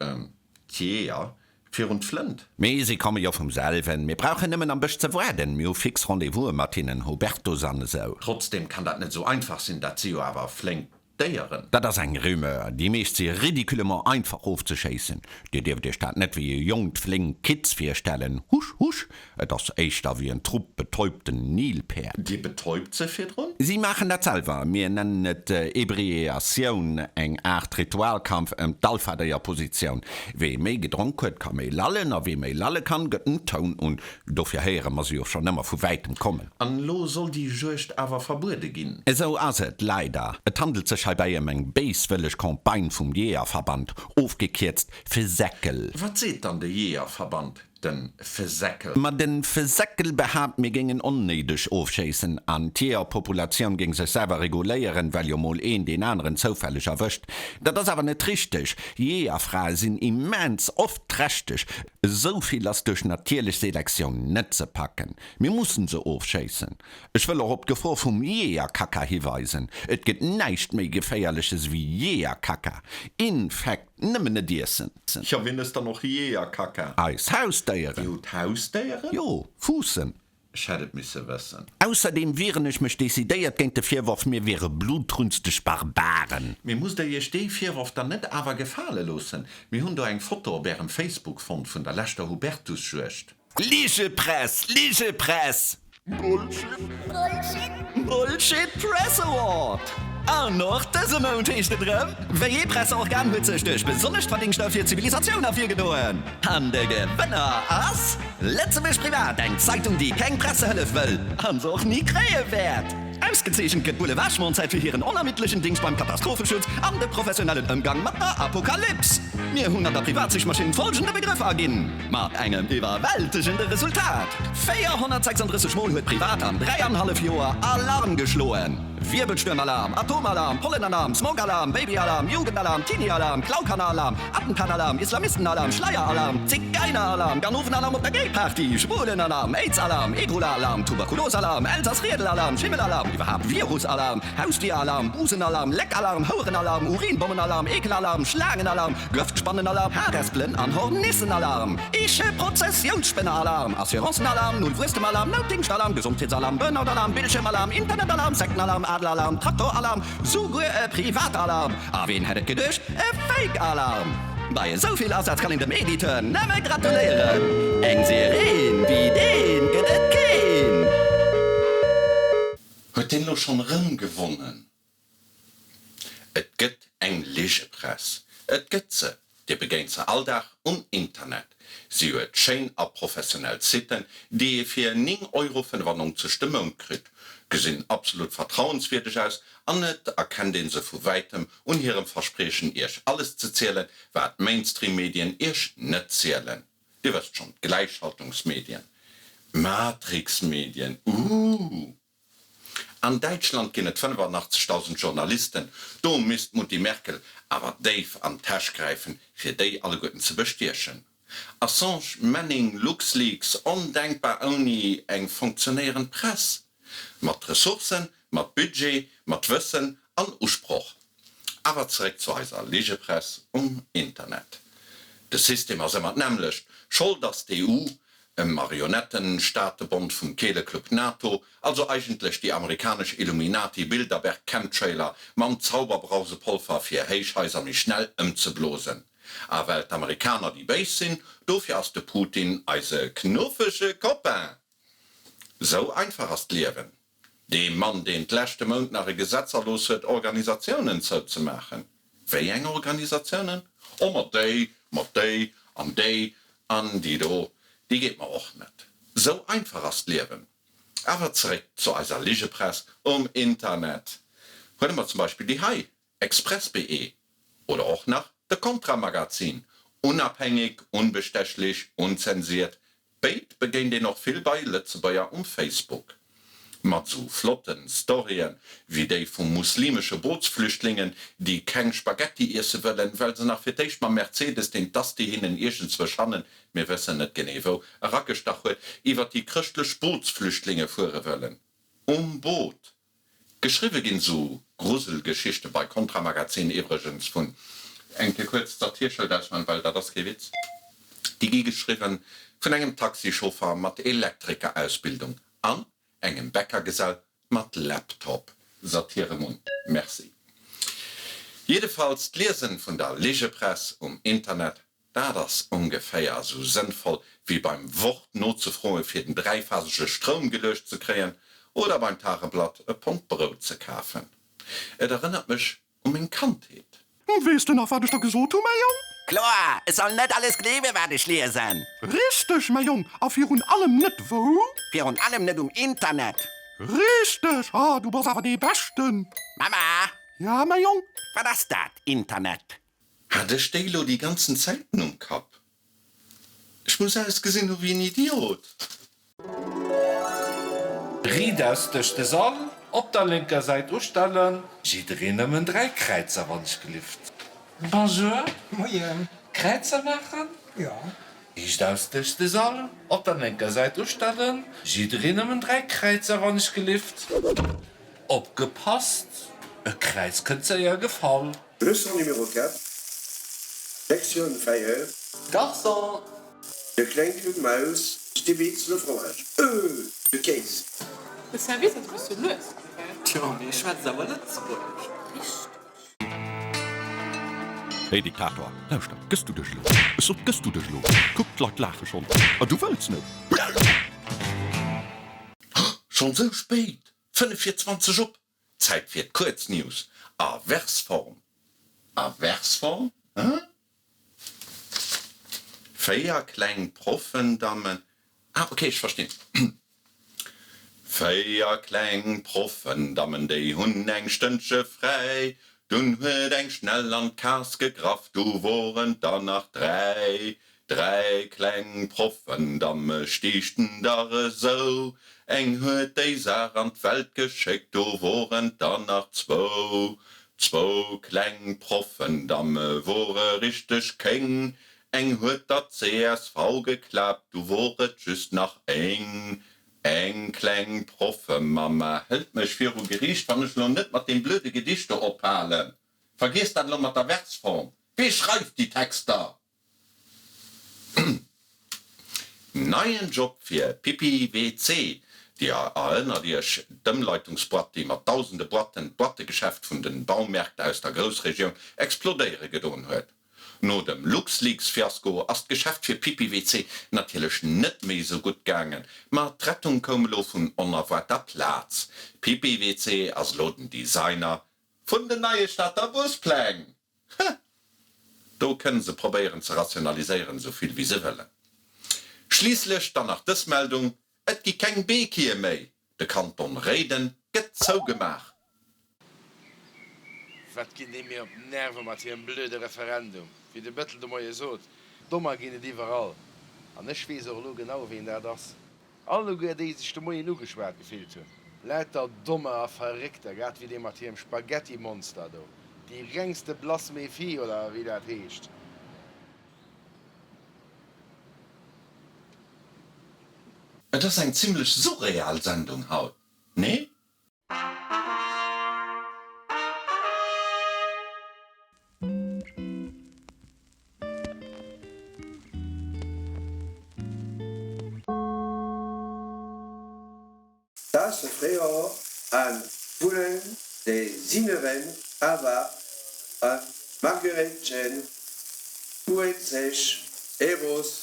d'Jeeër, Virun d'Flënt. Mee si komme jo vum selwen. Mir brauchen nëmmen am Bësch ze waarden. Mir hu fix Rendez-vouse mat hinnen, Hubertus an esou. Trotzdem kann dat net esou einfach sinn, dat si jo awer flénk Déieren. Dat ass eng Rumeur. Déi meescht si ridiculement einfach ofzeschéissen. Dir dierft iech dat net wéi e jonkt, flénkt Kitz virstellen, husch, husch, et ass éischter wéi en Trupp betäubten Nilpäerd. Dir betäubt se virdrun? Si maachen dat selwer, mir nennen et Ebrieatioun, eng Aart Ritualkampf ëm d'Alphadéierpositioun. Wee méi gedronk huet, ka méi lallen, a wee méi lalle kann, gëtt den Toun un. Dofir héiere mer se jo schonn ëmmer vu wäitem kommen. An elo soll déi Juegd awer verbuede ginn. Esou ass et, leider. Et handelt sech heibäi ëm eng béiswëlleg Campagne vum Jeeërverband, ofgekierzt Fesäckel. Wat seet dann de Jeeërverband? Den Fesäckel. Ma den Fesäckel behaapt mir géingen onnéideg ofschéissen an d'Jeeërpopulatioun géing sech selwer reguléieren, well jo mol een deen aneren zoufälleg erwëscht. Dat ass awer net richteg. Jeeërfrae sinn immens oft trächteg. Esou vill ass duerch natierlech Selektioun net ze packen. Mir mussen se ofschéissen. Ech wëll och op d'Gefor vum Jeeërkacka hiweisen. Et gëtt näischt méi geféierleches ewéi Jeeërkacka. Infekt. Nëmmen net iessen. Jo, wien ësst dann och Jeeërkacka? Eis Hausdéieren. Dir hutt Hausdéieren? Jo, Fuussen. Ech hätt et misse wëssen. Ausserdeem wieren ech mech decidéiert géint de Virworf, mir wiere blutrünsteg Barbaren. Mee musst der iech dee Virworf dann net awer gefale loossen? Mir hunn do eng Foto op ärem Facebook fonnt vun der leschter Hubertusjuegd. Ligepress! Ligepress! Bullshit! Bullshit! Bullshit Press Award! An och dëse Mount heescht et erëm, Wéi ee Presseorgan huet sech duerch besonnesch Verdéngschter fir d'Zivilisatioun ervirgedoen? An de Gewënner ass Lëtzebuerg Privat, eng Zeitung, déi keng Pressehëllef wëll an se och ni kréie wäert. Ausgezeechent gëtt d'Boulevardschmonzäit fir hiren onermiddlechen Dingscht beim Katastropheschutz an de professionellen Ëmgang mat der Apokalyps. Mir hunn an der Privatsichmaschinn folgende Begrëff aginn. Mat engem iwwerwältegende Resultat, 436 Mol huet Privat an dräianhallef Joer Alarm geschloen! Wierbelstuermalarm, Atomalarm, Pollenalarm, Smogalarm, Babyalarm, Jugendalarm, Teeniealarm, Klaukaneralarm, Attentatalarm, Islamistenalarm, Schleieralarm, Zigeineralarm, Ganovenalarm op der Gayparty, Schwulenalarm, Aidsalarm, Ebolaalarm, Tuberkulosalarm, Elsass-Riedelalarm, Schimmelalarm, iwwerhaapt Virusalarm, Hausdieralarm, Busenalarm, Leckalarm, Houerenalarm, Urinbommenalarm, Eekelalarm, Schlaangenalarm, Gëftspannenalarm, Harespelen an Hornissenalarm, Eecheprozessiounsspënneralarm, Assurancenalarm, Nullwuesstem-Alarm, Noutdingscht-Alarm, Gesondheetsalarm, Burnout-Alarm, Bildschiermalarm, Internetalarm, Sektenalarm, Adelalarm, Traktoralarm, souguer e Privatalarm a ween hätt et geduecht, e Fake-Alarm! Bei esou vill Asaz kann een dem Editeur nëmme gratuléieren, eng Sireen wéi deen gëtt et keen! Huet deen lo schonn erëm gewonnen? Et gëtt eng Ligepress. Et gëtt se. Dir begéint se all Dag um Internet. Si huet schéin a professionell Siten, déi ee fir 9,95 Euro de Mount kritt, gesinn absolut vertrauenswierdeg aus an et erkennt ee se vu wäitem un hirem Verspriechen iech alles ze zielen, wat d'Mainstream-Medien iech net zielen. Dir wësst schonn, d'Gläichschaltungsmedien, d'Matrix-Medien, ooh! An Däitschland ginn et 85.000 Journalisten, do misst d'Mutti Merkel awer déif an d'Täsch gräifen, fir déi alleguerten ze bestiechen. Assange, Manning, Luxleaks, ondenkbar ouni eng fonctionnéierend Press. Mat Ressourcen, mat Budget, mat Wëssen an Usproch. Awer zeréck zu eiser Ligepress um Internet. De System ass ëmmer d'nämmlecht, Schold ass d'EU, e Marionettenstaatebond vum Keeleclub NATO, also eigentlech déi amerikanesch Illuminati-Bilderberg-Chemtrailer mam Zauberbrausepolver fir Héichhaiser méi schnell ëmzeblosen. A well d'Amerikaner déi Béis sinn, dofir ass de Putin eise knuffege Copain! Sou einfach ass d'Liewen. Dee Mann, deen d'leschte Mount nach e Gesetz erlooss huet, Organisatiounen zouzemaachen. Wéi eng Organisatiounen? Oh, ma déi, ma déi an déi an déi do, déi geet mer och net. Sou einfach ass d'Liewen. Awer zeréck zu eiser Ligepress um Internet. Huele mer zum Beispill déi hei, Express.be oder och nach de Contra-Magazin, unabhängig, unbestechlich, unzensiert, béid begéint een och vill bei Lëtzebuerger um Facebook. Mat sou flotten Storyen wéi déi vu muslimesche Bootsflüchtlingen, déi keng Spaghetti iesse wëllen, well se nach fir d'éischt mam Mercedes, deen d'Asti hinnen iergendzwousch hannen, mir wëssen net genee wou, eragestach huet, iwwer déi chrëschtlech Bootsflüchtlinge fuere wëllen. Um Boot! Geschriwwe ginn sou Gruselgeschichte bei Contra-Magazin iwwregens vun, eng Kéier kuerz d'Satirschëld ausmaachen, well dat ass kee Witz, déi gi geschriwwen vun engem Taxichauffer mat Elektrikerausbildung an engem Bäckergesell mat Laptop. Satiremon, merci. Jiddefalls, d'Liesen vun der Ligepress um Internet Dat ass ongeféier esou sënnvoll wéi beim Wort nozefroe fir den dräiphasege Stroum geluecht ze kréien. oder beim Tageblatt e Pond Brout ze kafen. Et erënnert mech u meng Kandheet. Weess de nach, wat ech der gesot hu, mäi Jong? Kloer, ech soll net alles gleewen, wat ech liesen. Richteg, mäi Jong, a virun allem net wou? Virun allem net um Internet. Richteg! Ah, du bass awer dee Beschten! Mama! Ja, mäi Jong? Wat ass dat, Internet? Hat ech déi lo déi ganzen Zäiten um Kapp? Ech muss ausgesinn hu wéi en Idiot. Riidaus duerch de Sall, op der lénker Säit ustellen. Jiddereen nëmmen 3 Kräizer wann ech gelift. Bonjour. Moien. Kräizer maachen? Jo. Riichtaus duerch de Sall, op der lénker Säit ustellen. Jiddereen nëmmen 3 Kräizer wann ech gelift. Opgepasst, e Kräiz kënnt séier gefall. Leçon numéro 4, Lektioun 4. Garçon! De klenke Maus stibitz le fromage, euh, de Kéis. De Service ass e bësse lues, gell? Tjo, mee ech schwätzt awer Lëtzebuergesch. Richteg. Hey Diktator, lauschter, gëss du dech elo? Ech sot, gëss du dech elo? Kuck, d'Leit laache schonn, a du wëlls net. Schonn sou spéit? Fënnef vir 20 op! Zäit fir d'Kuerznews a Versform. A Versform, hein? Véier kleng Proffendammen, ah ok, ech verstinn. Véier kleng Proffendammen, déi hunn eng Stënnche fräi, dunn huet eng schnell an d'Kaz gegraff, du woren der nach dräi. Dräi kleng Proffendamme stiichten dach esou, eng huet déi Saach an d'Welt geschéckt, do woren 't der nach zwou. Zwou kleng Proffendamme wore richteg kéng, eng huet der csv geklaapt, du wor et just nach éng. Eng kleng Proffemamma hëlt mech viru Geriicht, wann ech lo net mat deem blöde Gedicht do ophalen. Vergiess dat elo mat der Versform, wee schreift déi Texter? Neien Job fir Pippi WC. Dir erënnert Iech, d'Ëmleitungsboîte, déi mat dausende Boîten d'Boîtegeschäft vun den Baumärkt aus der Groussregioun explodéiere gedoen huet. No dem LuxLeaks-Fiasko ass d'Geschäft fir Pippi WC natierlech net méi esou gutt gaangen, ma d'Rettung koum elo vun onerwaarter Plaz. Pippi WC ass elo den Designer vun den neie Stater Buspläng! Hä? Do kënne se probéieren ze rationaliséieren esou vill wéi se wëllen. Schliisslech dann nach dës Meldung, Et gi keng Beekië méi, de Kanton Réiden gëtt zougemaach. Wat ginn déi mir op d'Nerve mat hirem blöde Referendum. Wéi de Bëttel de Moie sot, Dommer ginn et iwwerall. An ech weess och elo genau, ween dat ass. Alleguer déi sech de Moien ugeschwat gefillt hunn. Lauter Dommer a Verréckter, grad wéi dee mat hirem Spaghettimonster do. Déi rengste Blasmephie, oder wéi dat heescht. Et ass eng zimlech surreal Sendung haut, nee? Das Fréijoer an Vullen de Sinneren awer an Marguerite huet sech Eros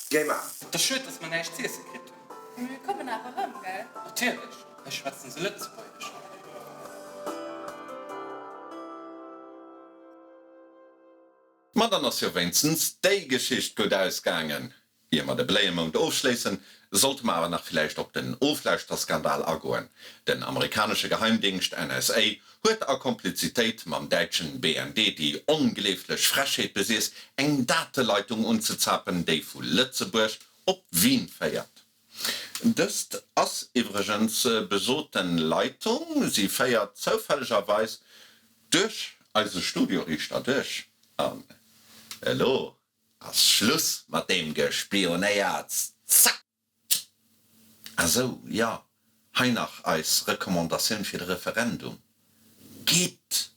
gemaach. Et ass schued, dass mer näischt z'iesse kritt hunn. Mee mir kommen awer erëm, gell? Natierlech, hei schwätzen se Lëtzebuergesch. Ma dann ass jo wéinstens déi Geschicht gutt ausgaangen. Ier mer de Bléiemount ofschléissen, sollte mer awer nach villäicht op den Oflauschterskandal agoen. Den amerikanesche Geheimdingscht NSA huet a Komplizitéit mam däitschen BND déi ongleeflech Frechheet besiess, eng Dateleitung unzezapen, déi vu Lëtzebuerg op Wien féiert. Dëst ass iwwregens besoten Leitung, si féiert zoufällegerweis duerch eise Studio riichter duerch. An elo ass Schluss mat deem Gespionéierts! Zack! Ah sou, jo, hei nach eis Recommandatioun fir de Referendum, Gitt!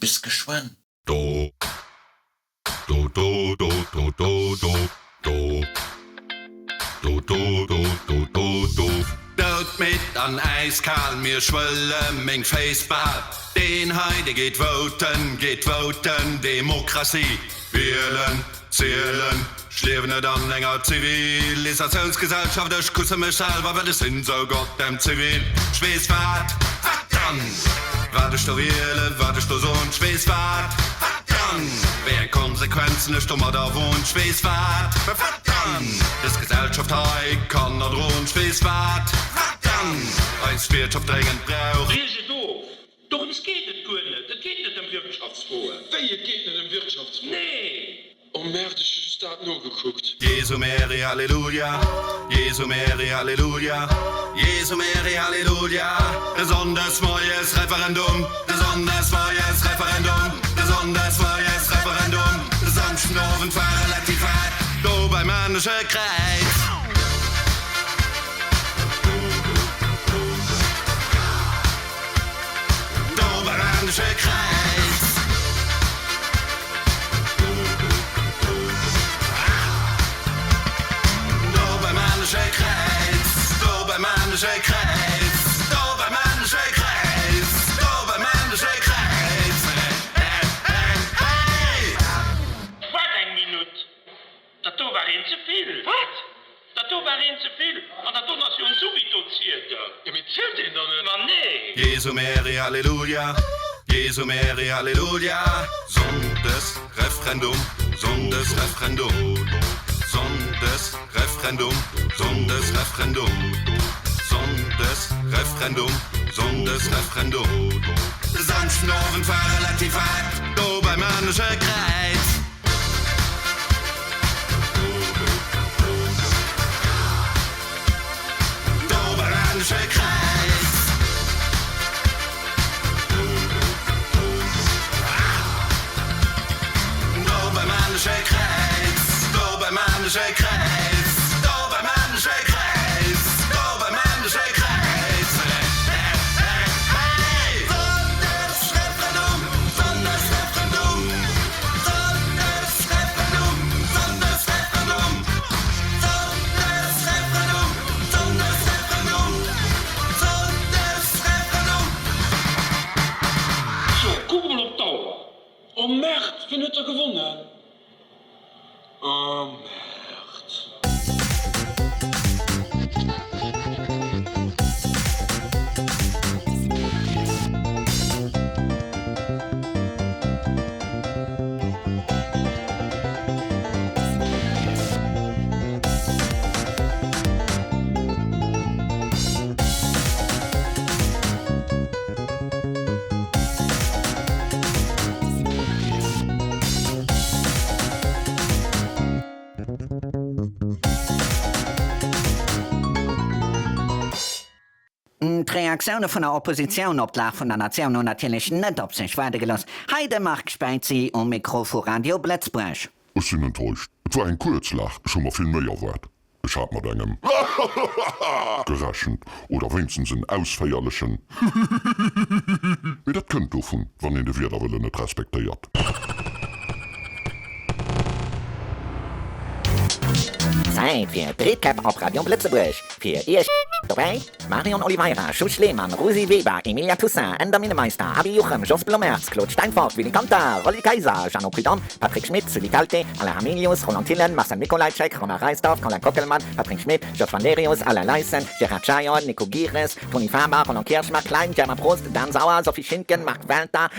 Bis geschwënn! Do do do do do do do do do do do do do do. Doudmidd an äiskal, mir schwëlle meng Féiss bal. Deen hei, dee geet voten, geet voten, Demokratie. Wielen, zielen, ech liewen net an enger Zivilisatiounsgesellschaft, ech kusse mech selwer, well ech sinn sou goddamn zivil. Ech weess wat, wat dann? Wat ech do wielen, wat ech do soen, ech weess wat, wat dann? Wéi eng Konsequenzen ech domadder woen, ech weess wat, wat dann? Dës Gesellschaft hei kann erdroen, ech weess wat, wat dann? Eis Wiertschaft dréngend brauch. Briecht et of! Dorëms geet et guer net. Et geet net ëm Wirtschaftsfroen. Wéi, et geet net ëm Wirtschaftsfroen? Nee! Oh merde, ech hu just dat nogekuckt. Jesu Mary Halleluja, Jesu Mary Halleluja, Jesu Mary Halleluja, de Sonndes moies Referendum, de Sonndes moies Referendum, de Sonndes moies Referendum, de Samschden Owend war relativ haart do beim Maarneche Kräiz. Do beim Maarneche Kräiz. Do beim Maarneche Kräiz. Do beim Maarneche Kräiz. Do beim Maarneche Kräiz. Do beim Maarneche Kräiz. Hey! Waart eng Minutt, dat do war een ze vill. Wat? Dat do war een ze vill. An dat doen ass jo en Subito-Zieder. Jo, mee zielt deen dann net? Ma nee! Jesu Mary Halleluja, Jesu Mary Halleluja, Sonndes Referendum, Sonndes Referendum, Sonndes Referendum, Sonndes Referendum, Sonndes Referendum, Sonndes Referendum. De Samschden Owend war relativ haart do beim Maarnecher Kräiz. So, kuck emol op d'Auer. Oh Merd, wien huet da gewonnen? Oh Merd. D'Reaktioune vun der Oppositioun op d'Lag vun der Natioun hunn natierlech net op sech waarde gelooss. Hei de Marc Speitzy um Mikro vu Radio Blëtzbuerg. Ech sinn enttäuscht. Et war eng kuerz Lag, ech hu mer vill méi erwaart. Ech hat mat engem gerechent, oder wéinstens en ausféierlechen Mee dat kënnt dovun, wann een de Wiederwëllen net respektéiert. Zäit fir d'Recap op Radio Lëtzebuerg. Fir Iech dobäi, Marion Oliveira, Schusch Lehmann, Rosi Weber, Emilia Toussaint, Änder Minnemeister, Ady Juchem, Jos Blommaerts, Claude Steinfort, Willy Ganter, Rolly Kayser, Jeannot Prudhomme, Patrick Schmitt, Sully Kalté, Alain Hamilius, Roland Thillen, Marcel Mikolajczyk, Romain Reisdorf, Colin Kockelmann, Patrick Schmitt, Jos Valerius, Alain Leysen, Gérard Chaillon, Nico Gieres, Tony Faber, Roland Kirsch, Marc Klein, Germain Prost, Dan Sauer, Sophie Schintgen, Marc Welter.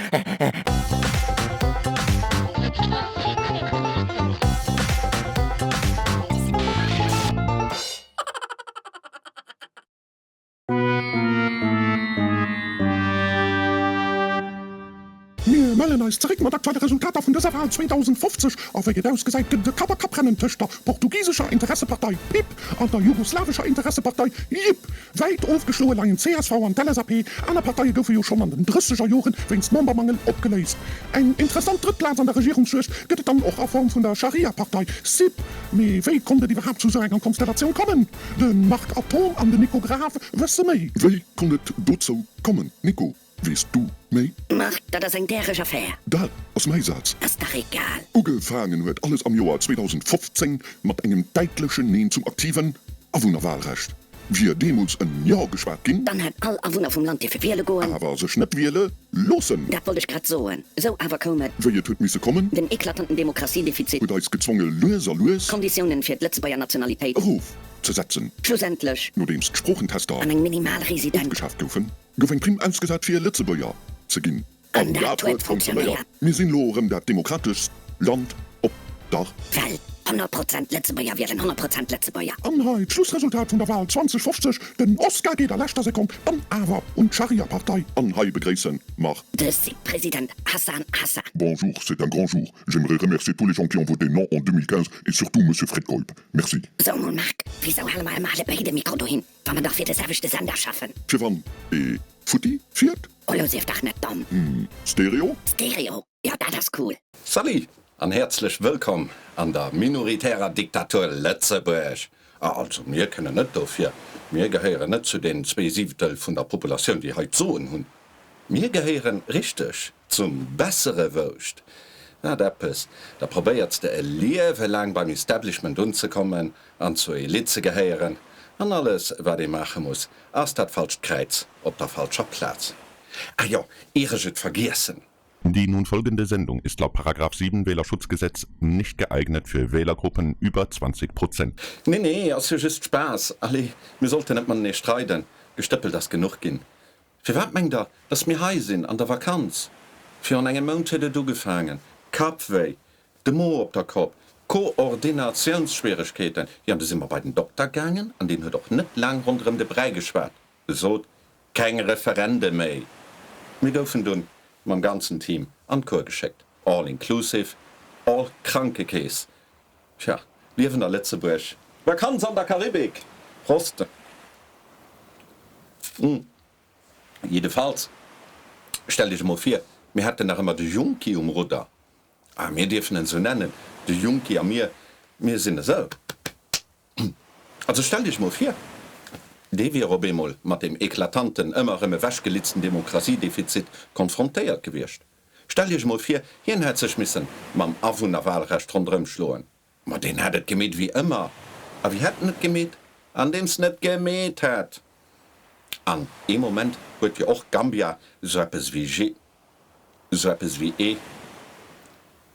Mir mellen eis zeréck mat aktuelle Resultater vun dëser Wal 2050 a wéi et ausgesäit gëtt et e Kapp-a-Kapp-Rennen tëscht der portugisescher Interessepartei PIP an der jugoslawescher Interessepartei JIP. Wäit ofgeschloe leien csv an d'LSAP. Aner Parteie goufe jo schonn an den drësseger Joren wéinst Membermangel opgeléist. Eng interessant drëtt Plaz an der Regierungsjuegd gëtt et dann och a Form vun der Scharia-Partei SIP. Mee wéi konnt et iwwerhaapt zu sou enger Konstellatioun kommen? De Marc Athom an den Nico Graf wësse méi. Wéi konnt et dozou kommen, Nico? Weess du méi? Marc, dat ass eng däreg Affär. Dat ass mäi Saz. Ass dach egal. Ugefaangen huet alles am Joer 2015 mat engem däitlechen Neen zum aktiven Awunnerwahlrecht. Wier deemools en Jo geschwat ginn. Dann hätt all Awunner vum Land dierfe wiele goen. Awer sech net wiele loossen. Dat wollt ech grad soen. Esou awer koum et. Wéi et huet misse kommen. Den eklatanten Demokratiedefizit. Huet eis gezwonge lues a lues. D'Konditiounen fir d'Lëtzebuerger Nationalitéit. Erof ze setzen. Schlussendlech. Nodeems d'Sproochentester. An eng minimal Resident. Ofgeschaaft goufen, gouf eng Primm ausgesat fir Lëtzebuerger ze ginn. An dat huet funktionéiert. Mir sinn elo erëm dat demokrateschst Land op der. Welt. 100 Prozent Lëtzebuerger wielen 100 Prozent Lëtzebuerger. An hei d'Schlussresultat vun der Wahl 2050, Den Oscar geet a leschter Sekonn dann awer un d'Scharia-Partei. An hei begréissen mer. De SIP-President Hassan Hassan. Bonjour, c'est un grand jour. J'aimerais remercier tous les gens qui ont voté non en 2015 et surtout Monsieur Fred Keup. Merci. So mol Marc, wisou hale mer ëmmer allebéid e Mikro dohin, wa mer dach fir de selwechte Sender schaffen? Fir wann ee futti fiert? Oh lo sief dach net domm. Hm, Stereo? Stereo, jo dat ass cool. Salut an häerzlech wëllkomm an der minoritärer Diktatur Lëtzebuerg! Ah, also mir kënnen net dofir, mir gehéieren net zu den 2/7 vun der Populatioun déi hei d'Soen hunn. Mir gehéieren, richteg, zum bessere Wouscht. Wat eppes, da probéierts de e Liewe laang beim Establishment unzekommen an zur Elite ze gehéieren, an alles wat ee maache muss, ass dat falscht Kräiz op der falscher Plaz. Ah jo, ier ech et vergiessen. Die nun folgende Sendung ist laut Paragraf 7 Wählerschutzgesetz nicht geeignet für Wählergruppen über 20 Prozent. Nee, nee, ass jo just Spaass. Allez, mir sollten net matenee streiden, gestëppelt ass genuch ginn. Firwat mengt der, dass mir hei sinn an der Vakanz? Virun engem Mount huet et ugefaangen. Kappwéi, de Mo op der Kopp, Koordinatiounsschwieregkeeten. Jo, an du si mer bei den Dokter gaangen an deen huet och net laang ronderëm de Bräi geschwat. E sot, Keng Referende méi! Mir goufen dunn mam ganzen Team an d'Cour geschéckt. All inclusive, all Krankekeess. Tja, Liewen a Lëtzebuerg, Vakanz an der Karibik! Prost! Jiddefalls, stellt iech emol vir, mir hätten nach ëmmer de Junki um Rudder. Ah, mir dierfen en esou nennen, de Junki a mir, mir sinn esou. Also stellt iech emol vir, dee wier op eemol mat deem eklatanten, ëmmer erëm ewechgelitzten Demokratiedefizit konfrontéiert gewiescht. Stellt iech emol vir, hien hätt sech missen mam Awunnerwahlrecht ronderëmschloen. Ma deen hätt et gemeet ewéi ëmmer. A wéi hätt en et gemeet? Andeems en et gemeet hätt! An ee Moment huet jo och Gambia sou eppes ewéi G, sou eppes ewéi ee,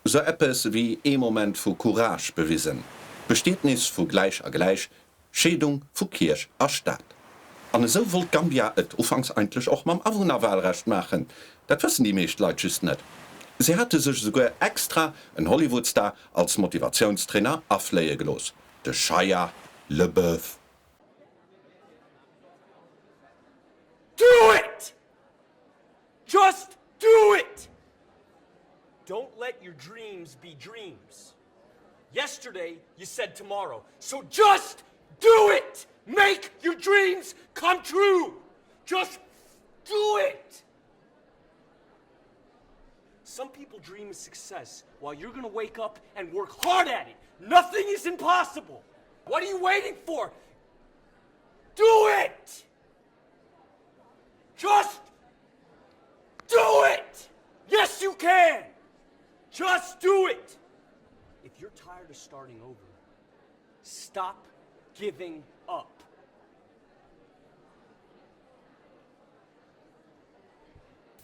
sou eppes ewéi ee Moment vu Courage bewisen, Bestietnis vu gläich a gläich, Scheedung vu Kierch a Staat. An esou wollt Gambia et ufanks eigentlech och mam Awunnerwahlrecht maachen. Dat wëssen déi meescht Leit just net. Si hate sech esouguer extra en Hollywood-Star als Motivatiounstrainer afléie gelooss, de Shia LeBeouf. Do it! Just do it! Don't let your dreams be dreams. Yesterday you said tomorrow. So just do it! Make your dreams come true! Just do it! Some people dream of success while you're gonna wake up and work hard at it. Nothing is impossible. What are you waiting for? Do it! Just do it! Yes, you can! Just do it! If you're tired of starting over, stop giving up.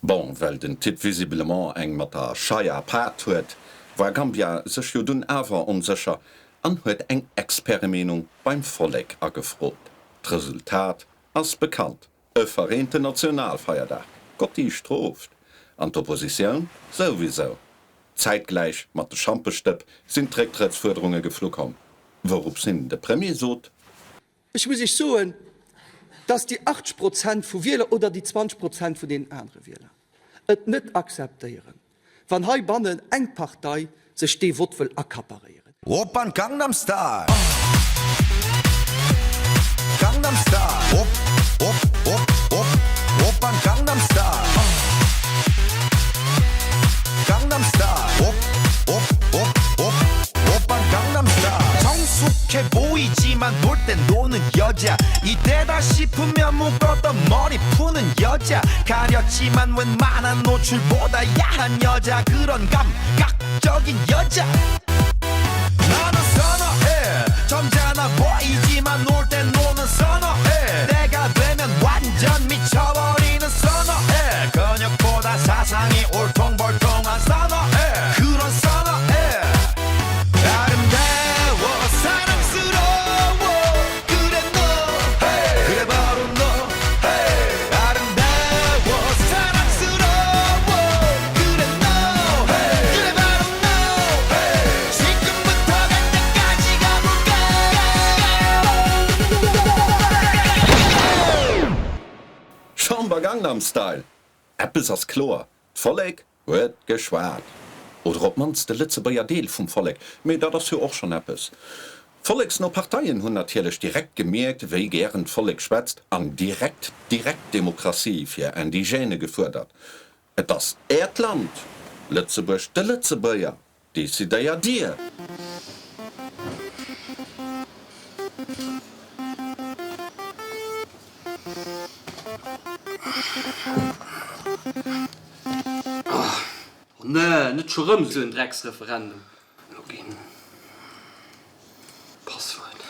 Bon, well den Typ visiblement eng mat der Shia Paart huet, war Gambia sech jo dunn awer onsécher an huet eng Expertemeenung beim Vollek agefrot. D'Resultat ass bekannt, E vereenten Nationalfeierdag, Gotti strooft! An d'Oppositioun souwisou. Zäitgläich mat de Schampesstëpp sinn d'Récktrëttsfuerderunge geflu komm, wourops hin de Premier sot. Ech muss Iech soen, dass déi 80 Prozent vu Wieler oder déi 20 Prozent vun deenen anere Wieler et net akzeptéieren, wann heibannen eng Partei sech dee Vott wëll accaparéieren. Oppan Gangnam Style Gangnam Style Op op op op Oppan Gangnam Style Gangnam Style Op op op op Oppan Gangnam Style 성숙해 보이지만 놀 땐 노는 여자 이때다 싶으면 묶었던 머리 푸는 여자 가렸지만 웬만한 노출보다 야한 여자 그런 감각적인 여자 나는 선어해. 점잖아 보이지만 놀 땐 노는 선어해 때가 되면 완전 미쳐버리는 선어해 근육보다 사상이 울퉁불퉁한 선어해 그런 선어해 아름다워 사랑스러워 그래 너 그래 바로 너 아름다워 사랑스러워 그래 너 그래 바로 너 지금부터 갈 때까지 가볼까 Chamber Gangnam Style! Eppes ass kloer, D'Vollek huet geschwat. Oder op d'mannst de Lëtzebuerger Deel vum Vollek, mee dat ass jo och schonn eppes. Volleksno Parteien hunn natierlech direkt gemierkt, wéi gären d'Vollek schwätzt an direkt d'Direktdemokratie fir Indigène gefuerdert. Et ass Äert Land, Lëtzebuerg, de Lëtzebuerger, decidéiert Dir! Oh nee, net scho rëm esou en Drecksreferendum. Login. Passwuert.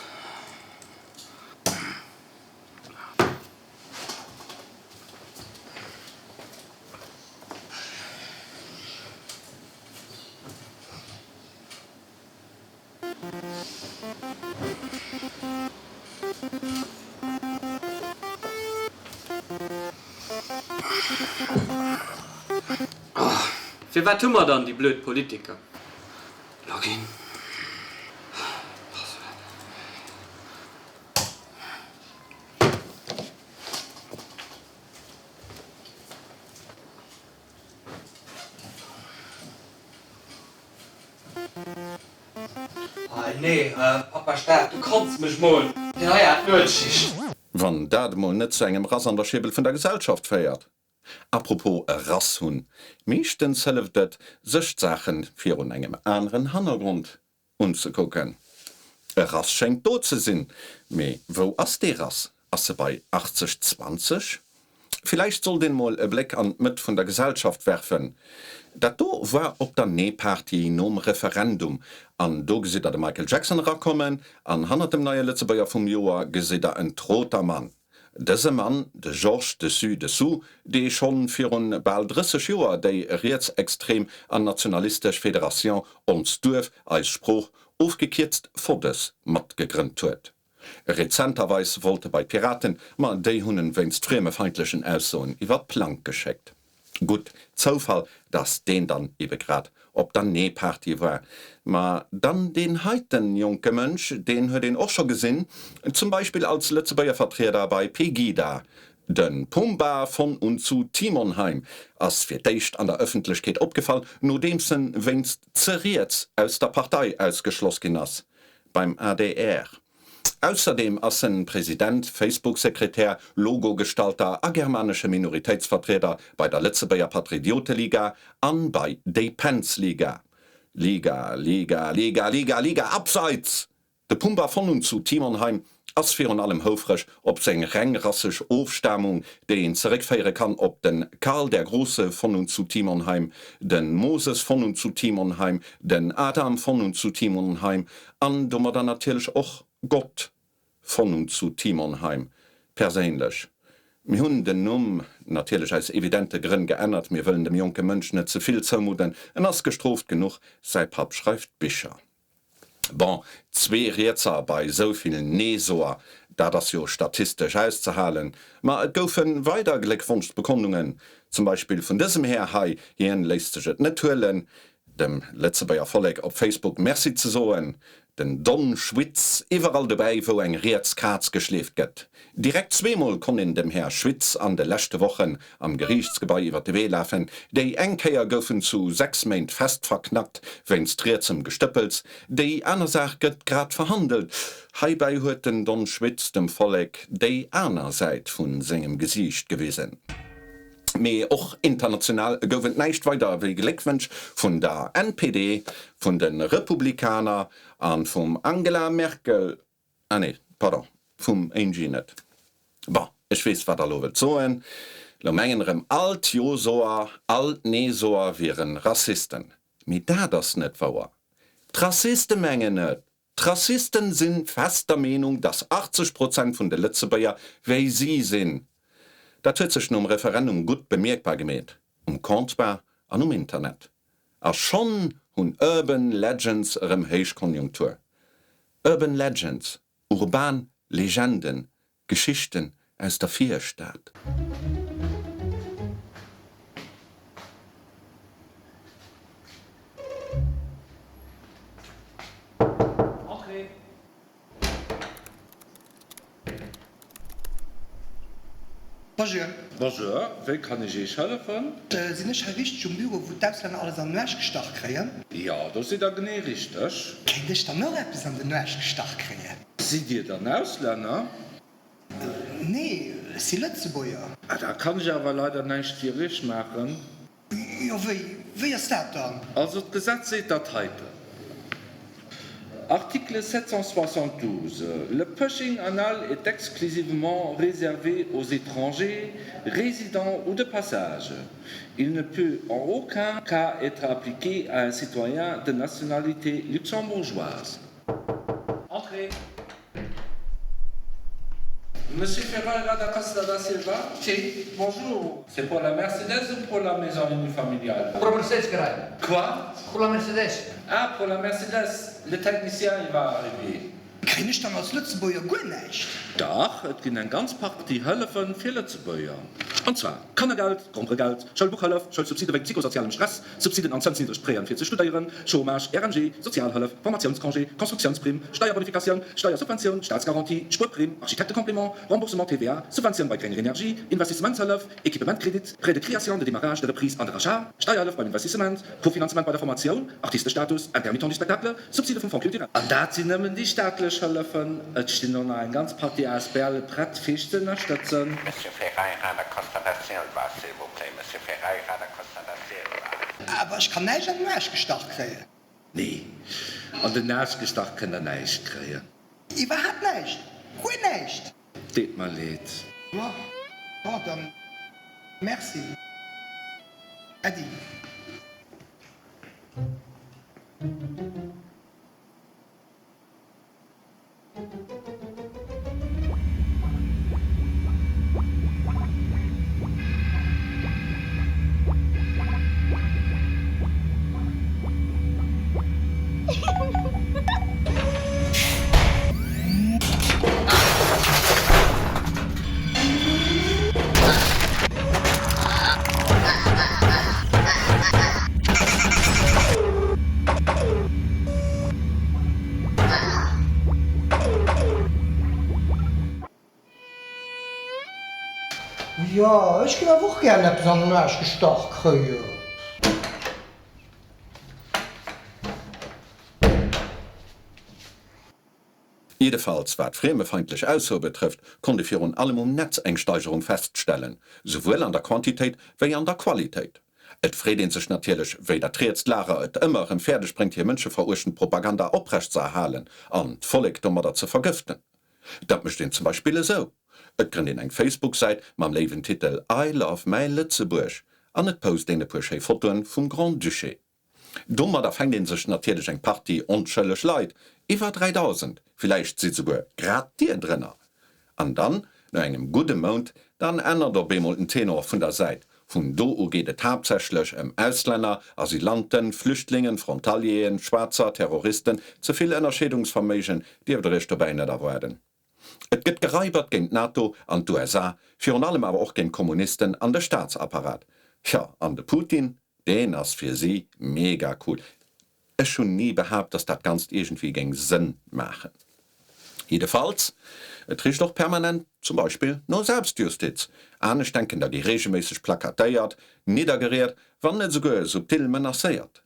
Firwat hu mer dann déi blöd Politiker? Login. Passwuert. Hei nee, Pappa Staat, du kanns mech mol, deen hei hat Nuetsschicht. Wann dat emol net zu engem Rass an der Schäbel vun der Gesellschaft féiert. Apropos e Rass hunn, meeschtens hëlleft et, sech d'Saachen virun engem aneren Hannergrond unzekucken. E Rass schéngt do ze sinn, mee wou ass dee Rass? Ass e bei 80, 20? Villäicht sollt een mol e Bléck an d'Mëtt vun der Gesellschaft werfen. Dat do war op der Nee-Party nom Referendum an do gesitt der de Michael Jackson erakommen an hannert dem neie Lëtzebuerger vum Joer gesitt der en Trotermann. Dëse Mann, de Georges Dessus Dessous, dee schonn virun bal 30 Joer déi rietsextrem an nationalistesch Fédération Ons Duerf, Eis Sprooch, ofgekierzt FODES, matgegrënnt huet. Rezenterweis wollt e bei d'Piraten, ma déi hunn en wéinst friemefeindlechen Aussoen iwwer d'Plank geschéckt. Gutt Zoufall, dass deen dann ebe grad op der Nee-Party war. Ma dann deen heiten jonke Mënsch, deen huet een och scho gesinn, zum Beispill als Lëtzebuerger Vertrieder bei Pegida. De Pumba von und zu Timonheim ass fir d'éischt an der Ëffentlechkeet opgefall, nodeems en wéinst ze riets aus der Partei ausgeschloss ginn ass beim adr. Ausserdeem ass en President, Facebook-Sekretär, Logo-Gestalter a germanesche Minoritéitsvertrieder bei der Lëtzebuerger Patrioteliga an bei Déi Pänz-Liga. Liga, Liga, Liga, Liga, Liga, Abseits! De Pumba von und zu Timonheim ass virun allem houfreg op seng reng rassesch Ofstamung, déi een zeréckféiere kann op den Karl der Große von und zu Timonheim, den Moses von und zu Timonheim, den Adam von und zu Timonheim An domadder natierlech och Gott von und zu Timonheim perséinlech. Mir hunn den Numm natierlech aus evidente Grënn geännert, mir wëllen dem jonke Mënsch net ze vill zoumudden, en ass gestrooft genuch, säi Papp schreift Bicher. Bon, zwee Rietser bei esou vill Nee-Soer, dat ass jo statistesch auszehalen. Ma et goufe weider Gléckwonschsbekondungen, zum Beispill vun dësem Här hei, hien léisst sech et net huelen, dem Lëtzebuerger Vollek op Facebook Merci ze soen. Den Don Schwitz, iwwerall dobäi wou eng riets Kaz geschleeft gëtt. Direkt zweemol konnt een dem Här Schwitz an de leschte Wochen am Geriichtsgebai iwwer de Wee lafen. Déi eng Kéier gouf en zu 6 Méint fest verknackt wéinst rietsem Gestëppels, déi aner Saach gëtt grad verhandelt. Heibäi huet den Don Schwitz dem Vollek déi aner Säit vu sengem Gesiicht gewisen. Mee och international gouf et näischt weider wéi Gléckwënsch vun der NPD, vun de Republikaner a vum Angela Merkel, ah nee, pardon, vum Angie net. Bon, ech weess wat der lo wëllt soen, lo mengen erëm all d'Jo-Soer, all d'Nee-Soer wieren Rassisten. Mee dat ass net wouer. D'Rassiste mengen et! D'Rassisten sinn fest der Meenung, dass 80 Prozent vun de Lëtzebuerger wéi si sinn. Dat huet sech nom Referendum gutt bemierkbar gemeet, um Comptoir an um Internet. A schonn hunn Urban Legends erëm Héichkonjunktur. Urban Legends, urban Legenden, Geschichten aus der Virstad. Entrez. Bonjour. Bonjour, wéi kann ech Iech hëllefen? Sinn ech hei richteg um Büro, wou d'Auslänner alles an den Aarsch gestach kréien? Jo, do sidd der genee richteg. Kéint ech dann och eppes an den Aarsch gestach kréien? Sidd Dir dann Auslänner? Nee, ech si Lëtzebuerger. Ah, da kann ech awer leider näischt fir Iech maachen. Jo, wéi, wéi ass dat dann? Also d'Gesetz seet dat heiten, Article 772, Le pushing anal est exclusivement réservé aux étrangers résidents ou de passage. Il ne peut en aucun cas être appliqué à un citoyen de nationalité luxembourgeoise. Entrez. Monsieur Ferreira da Costa da Silva? Si. Bonjour. C'est pour la Mercedes ou pour la maison unifamiliale? Pour la Mercedes, caralho. Quoi? Pour la Mercedes. Ah, pour la Mercedes. Le technicien, il va arriver. Kréien ech dann als Lëtzebuerger guer näischt? Dach, et ginn eng ganz Partie Hëllefe fir Lëtzebuerger. An zwar, Kannergeld, Gromperegeld, Schoulbuchhëllef, Schoulsubside wéint psychosozialem Stress, Subsiden an zënsniddreg Prêten fir ze studéieren, Chômage, RMG, Sozialhëllef, Formatiounscongé, Constructiounsprimm, Steierbonifikatioun, Steiersubventioun, Staatsgarantie, Spuerprimm, Architektecomplément, Remboursement TVA, Subventioun bei grénger Energie, Investissementshëllef, Equipementkredit, Prêt de création, de démarrage, de reprise an de rachat, Steierhëllef beim Investissement, Kofinanzement bei der Formatioun, Artistestatus, Intermittent du spectacle, Subside vum Fonds culturel. An dat sinn nëmmen déi staatlech Hëllefen. Et stinn och nach eng ganz Partie ASBLe prett fir iech ze ënnerstëtzen. Monsieur Ferreira da Costa da Silva, s'il vous plaît, Monsieur Ferreira da Costa da Silva. Awer ech kann näischt an den Aarsch gestach kréien. Nee, an den Aarsch gestach kënnt der näischt kréien. Iwwerhaapt näischt? Guer näischt? Deet mer leed. Jo, bon dann merci. Äddi. Jo, ech ginn awer och gären eppes an den Aarsch gestach kréien. Jiddefalls wat friemefeindlech Aussoe betrëfft, konnt ee virun allem um Netz eng Steigerung feststellen, souwuel an der Quantitéit wéi an der Qualitéit. Et freet ee sech natierlech, wéi dat rietst Lager et ëmmer erëm fäerdeg bréngt hir mënscheveruechtend Propaganda oprecht ze erhalen an d'Vollek domadder ze vergëften. Dat mécht een zum Beispill esou, Et grënnt een eng Facebook-Säit mam léiwen Titel I love mäi Lëtzebuerg an et post een e puer schéi Fotoen vum Grand-Duché. Domadder fänkt een sech natierlech eng Partie onschëlleg Leit, iwwer 3000, villäicht sidd souguer grad dir drënner. An dann, no engem gudde Mount, dann ännert op eemol den Tenor vun der Säit. Vun do u geet et haaptsächlech ëm Auslänner, Asylanten, Flüchtlingen, Frontalieren, Schwaarzer, Terroristen, ze vill Ënnerscheedungsverméigen dierft der iech dobäi net erwaarden. Et gëtt geraibert géint d'NATO an d'USA, virun allem awer och géint d'Kommunisten an de Staatsapparat. Tjo, an de Putin, deen ass fir si mega cool. Ech hunn ni behaapt, dass dat Ganzt iergendwéi géing Sënn maachen. Jiddefalls, et richt och permanent zum Beispill no Selbstjustiz. Aneschtdenkender gi reegelméisseg plakatéiert, niddergeriet, wann net esouguer subtil menacéiert.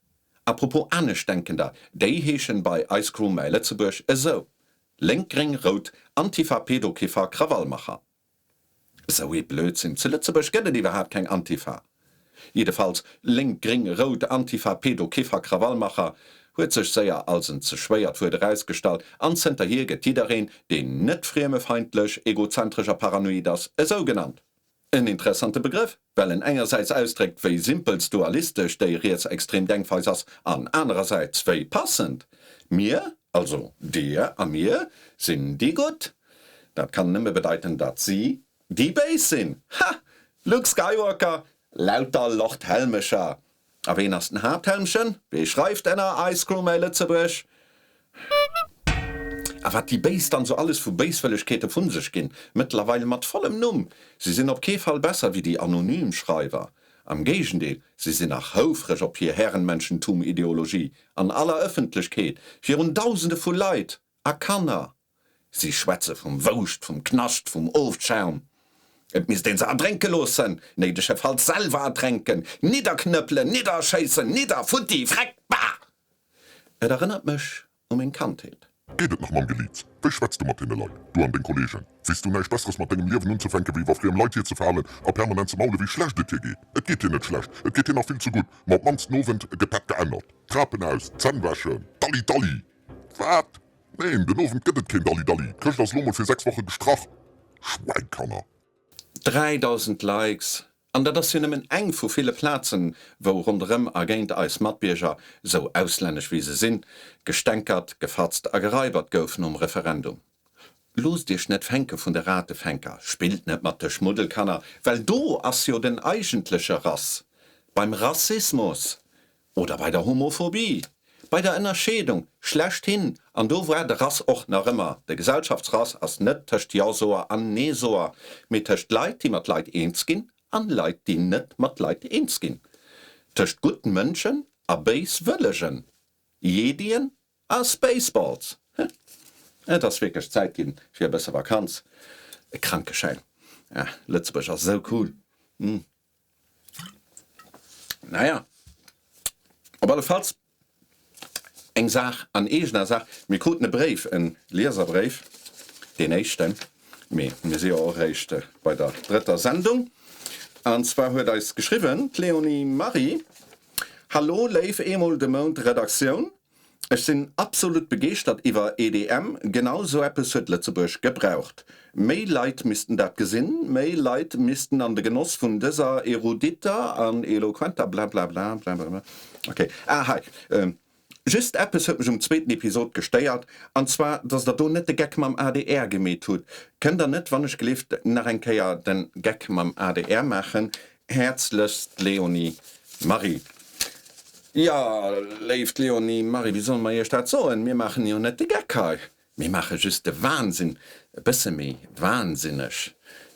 A propos Aneschtdenkender, déi heeschen bei Eis Crew Mäi Lëtzebuerg esou, Lénk, Gréng, Rout, Antifa, Pedokiffer, Krawallmacher. Esou ee Blödsinn, zu Lëtzebuerg gëtt et iwwerhaapt keng Antifa. Jiddefalls, Lénk, Gréng, Rout, Antifa, Pedokiffer, Krawallmacher huet sech séier als en ze schwéiert Wuert erausgestallt an zënterhier gëtt jiddereen, deen net friemefeindlech, egozentresch a paranoid ass, esou genannt. En interessante Begrëff, well en engersäits ausdréckt, wéi simpelst dualistesch déi rietsextrem Denkweis ass, an anerersäits wéi passend. Mir? Also dir a mir sinn déi Gutt. Dat kann nëmme bedeiten, datt si déi Béis sinn. Ha! Luke Skywalker, lauter Lord-Helmecher. A ween ass den Haapthelmchen? Wee schreift ënner Eis Crew Mäi Lëtzebuerg? A wat déi Béis dann sou alles vu Béiswëllegkeete vun sech ginn, mëttlerweil mat vollem Numm, si sinn op kee Fall besser wéi déi anonym Schreiwer. Am Géigendeel, si sinn nach houfreg op hir Herrenmenschentum-Ideologie, an aller Ëffentlechkeet, virun Dausende vu Leit a Kanner. Si schwätze vum Wouscht, vum Knascht, vum Ofschaum. Et misst een se erdrénke loossen, néidegefalls selwer ertränken, nidderknëppelen, nidderschéissen, nidder, futti, freck, bah! Et erënnert mech u meng Kandheet. Geet et nach mam Geliits? Wéi schwätz du mat deene Leit, du an deng Kollegen? Weess du näischt Besseres mat dengem Liewen unzefänken, wéi iwwer friem Leit hierzefalen a permanent ze maulen, wéi schlecht et dir geet? Et geet dir net schlecht, et geet dir nach vill ze gutt, ma op d'mannst den Owend gëtt dat geännert. Trapen aus, d'Zänn wäschen, Dalli Dalli! Wat? Neen, den Owend gëtt et keen Dalli Dalli, d'Këscht ass lo mol fir 6 Woche gestrach. Schwäikanner! 3000 Likes, an dat ass jo nëmmen eng vu ville Plazen, wou ronderëm a géint eis Matbierger, sou auslännesch wéi se sinn, gestänkert, gefatzt a geraibert gouf nom Referendum. Loosst iech net fänke vun de Ratefänker, spillt net mat de Schmuddelkanner, well do ass jo den eigentleche Rass, beim Rassismus! Oder bei der Homophobie, bei der Ënnerscheedung schlechthin, an do war de Rass och nach ëmmer, de Gesellschaftsrass ass net tëscht Ja-Soer an Nee-Soer, mee tëscht Leit, déi mat Leit eens ginn an Leit, déi net mat Leit eens ginn, tëscht gudden Mënschen a béiswëllegen Jedien a Spaceballs. Heh, et ass wierklech Zäit ginn fir e bësse Vakanz, e Krankeschäin. Ah, Lëtzebuerg ass esou cool. Hm. Naja, op alle Falls eng Saach an eegener Saach, Mir kruten e Bréif, e Lieserbréif, deen éischten, mee mir si jo och eréischt bei der drëtter Sendung, an zwar huet eis geschriwwen d'Léonie Marie, Hallo léif Eemol de Mount Redaktioun, Ech sinn absolut begeeschtert iwwer EDM, genau sou eppes huet Lëtzebuerg gebraucht. Méi Leit missten dat gesinn, méi Leit missten an de Genoss vun dëser eruditer an eloquenter blablabla blablabla ok ah hei just eppes huet mech um zweeten Episod gestéiert an zwar dass der do net de Geck mam adr gemeet hutt. Kënnt der net wannechgelift nach eng Kéier den Geck mam adr maachen? Häerzlechst Léonie Marie. Jo, léift Léonie Marie, wéi solle mer Iech dat soen? Mir maachen jo net de Geck hei, mir maache just de Wahnsinn e bësse méi wahnsinneg,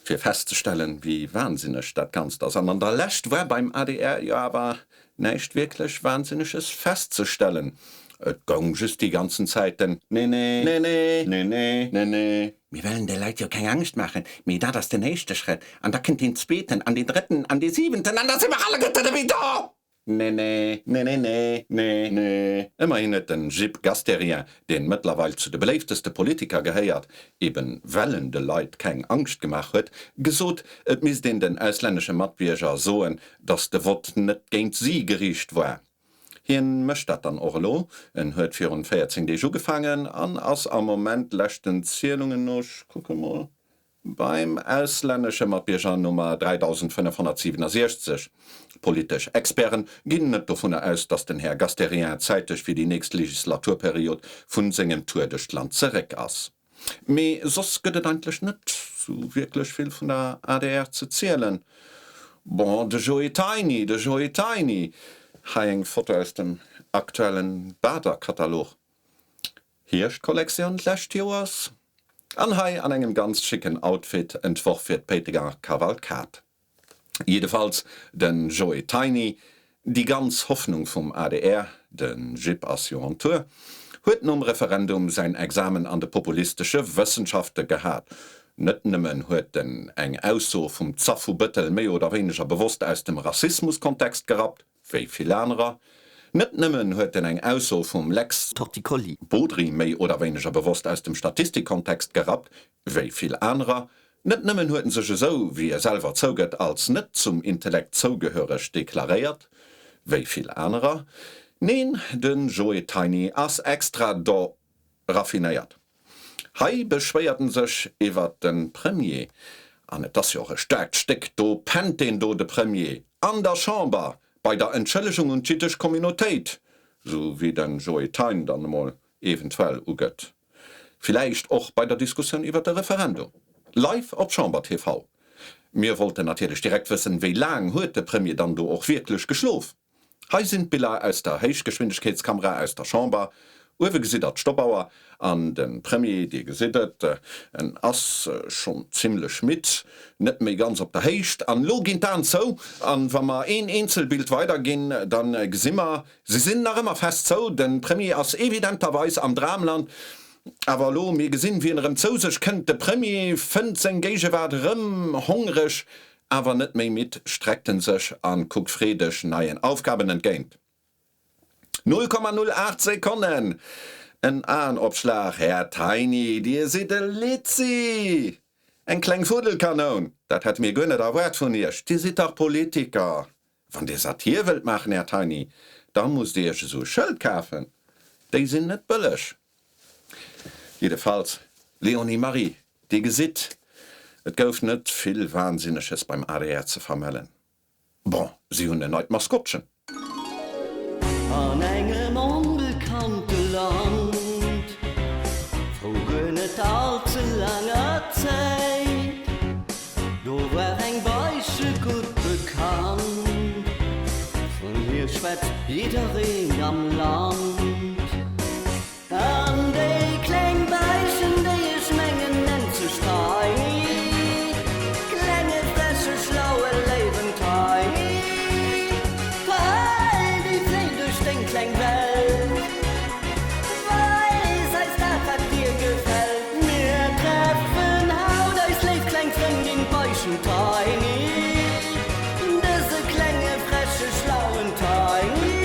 fir festzestellen, wéi wahnsinneg dat Ganzt ass. An an der Lescht war beim adr jo awer näischt wierklech Wahnsinneges festzestellen. Et goung just déi ganzen Zäit den Nee, nee, nee, nee, nee, nee, nee, nee. Mir wëllen de Leit jo keng Angscht maachen, mee dat ass den éischte Schrëtt, an da kënnt deen zweeten an deen drëtten an dee siwenten an da si mer alleguerten ewéi do! Nee, nee, nee, nee, nee, nee, nee. Ëmmerhin huet den Jip Gasterien, deen mëttlerweil zu de beléifteste Politiker gehéiert, eben well en de Leit keng Angscht gemaach huet, gesot, et misst een den auslännesche Matbierger soen, datt de Vott net géint si geriicht war. Hien mécht dat dann och elo. En huet virun 14 Deeg ugefaangen an ass am Moment, leschten Zielungen no, ech kucke mol, beim auslännesche Matbierger Nummer 3567. Politesch Experten ginn net dovunner aus, datt den Här Gasterien zäiteg fir déi nächst Legislaturperiod vun sengem Tour duerch d'Land zeréck ass. Mee soss gëtt et eigentlech net sou wierklech vill vun der adr ze zielen. Bon, de Joe Tiny, de Joe Tiny! Hei eng Foto aus dem aktuellen Bader-Katalog, Hierschtkollektioun d'lescht Joers. An hei an engem ganz schicken Outfit, entworf fir d'Péitenger Kavalkad. Jiddefalls den Joe Tiny, déi ganz Hoffnung vum adr, de Jip ass jo on Tour, huet nom Referendum säin Examen an de populistesche Wëssenschafte gehat. Net nëmmen huet en eng Ausso vum Zaff vu Bëttel méi oder wéineger bewosst aus dem Rassismuskontext gerappt, wéi vill anerer, net nëmmen huet en eng Ausso vum Lex Torticolli. Bodry méi oder wéineger bewosst aus dem Statistikkontext gerappt, wéi vill anerer, Net nëmmen huet en sech esou, wéi e selwer zougëtt, als net zum Intellekt zougehöreg deklaréiert, wéi vill anerer, neen, de Joe Tiny ass extra do raffinéiert. Hei beschwéiert en sech iwwert de Premier, an et ass jo och e staarkt Stéck, do pennt deen do, de Premier, an der Chamber, bei der Entschëllegung un d'jiddesch Communautéit, sou wéi de Joe Thein dann emol. eventuell ugëtt. Villäicht och bei der Diskussioun iwwert de Referendum. Live op Chamber TV. Mir wollten natierlech direkt wëssen, wéi laang huet de Premier dann do och wierklech geschlof? Hei sinn d'Biller aus der Héichgeschwindegkeetskamera aus der Chamber. Uewe gesitt der d'Stoppauer an de Premier, dir gesitt et, en ass schonn zimmlech midd, net méi ganz op der Héicht. An elo ginn d'Aen zou an wa mer een Eenzelbild weiderginn, da gesi mer, se sinn nach ëmmer fest zou. De Premier ass evidenterweis am Dramland. Awer elo, mir gesinn, wéi en erëm zou sech kënnt. De Premier fënnt seng Géigewaart erëm, hongreg Awer net méi midd streckt en sech an kuckt freedeg neien Aufgaben entgéint. 0,08 Sekonnen! En Aenopschlag, Här Tiny, Dir sidd e Litzi! Eng kleng Fuddelkanoun! Dat hätte mir guer net erwaart vun Iech, Dir sidd dach Politiker! Wann Dir Satir wëllt maachen, Här Tiny, da musst Dir Iech esou e Schëld kafen, déi sinn net bëlleg. Jiddefalls, Léonie Marie, Dir gesitt, et gouf net vill Wahnsinneges beim adr ze vermellen. Bon, si hunn en neit Maskottchen. An engem onbekannte Land, vru guer net all ze laanger Zäit, do war eng Beische gutt bekannt, vun hir schwätzt jiddereen am Land. An déi kleng Beischen, déi ech mengen, nennt sech Tiny. Klenge, freche, schlaue, léiwen Tiny. Tiny, fléi duerch deng kleng Welt. Weis eis dat, wat dir gefält. Mir treffen haut eis léif kleng Frëndin, d'Beischen Tiny. Dëse klenge, freche, schlauen Tiny.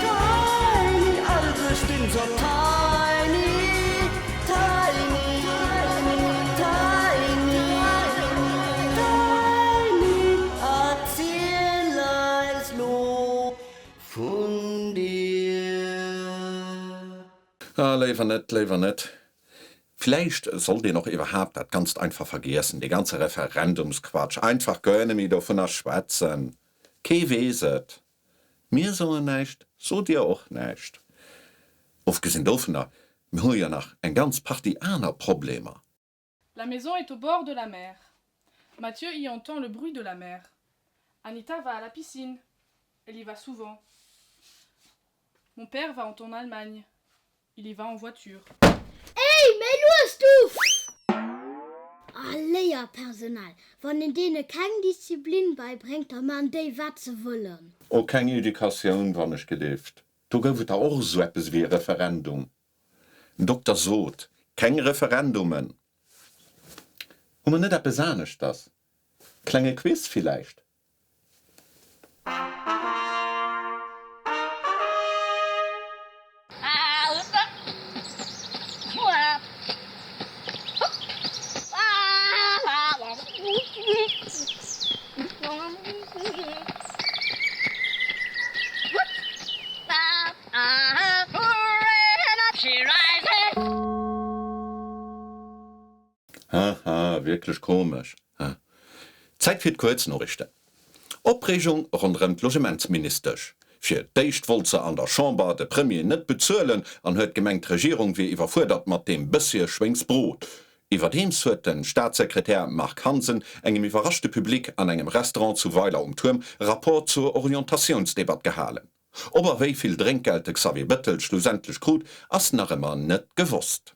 Tiny, all stinn so tiny, tiny, tiny, tiny, erziel eis lo vun dir. Ah, léiwer net, léiwer net. Vläicht sollt een och iwwerhaapt dat Ganzt einfach vergiessen, dee ganze Referendumsquatsch, einfach guer neméi dovunner schwätzen. Kee weess et. Mir soen näischt, sot Dir och näischt. Ofgesinn dovunner, mir hu jo nach eng ganz Partie aner Problemer. La maison est au bord de la mer. Mathieu y entend le bruit de la mer. Anita va à la piscine. Elle y va souvent. Mon père va en Allemagne. Il y va en voiture. Ey, méi lues du! Ah, Léierpersonal, wann een deene keng Disziplin beibréngt, da man déi wat se wëllen. Oh, keng Educatioun, wann ech gelift. Do gouf et der och esou eppes ewéi e Referendum. Den Dokter sot, keng Referendumen. Hu mer net eppes aneschters? Klenge Quiz villäicht? Haha, wierklech komesch, he? Zäit fir d'Kuerznoriichten. Opreegung ronderëm d'Logementsministesch. Fir d'éischt wollt se an der Chamber de Premier net bezuelen an huet gemengt d'Regierung wier iwwerfuerdert mat deem bëssche Schwéngsbrot. Iwwerdeems huet de Staatssekretär Marc Hansen engem iwwerraschte Public an engem Restaurant zu Weiler um Tuerm Rapport zur Orientatiounsdebatt gehalen. Ob a wéi vill Drénkgeld de Xavier Bëttel schlussendlech krut, ass nach ëmmer net gewosst.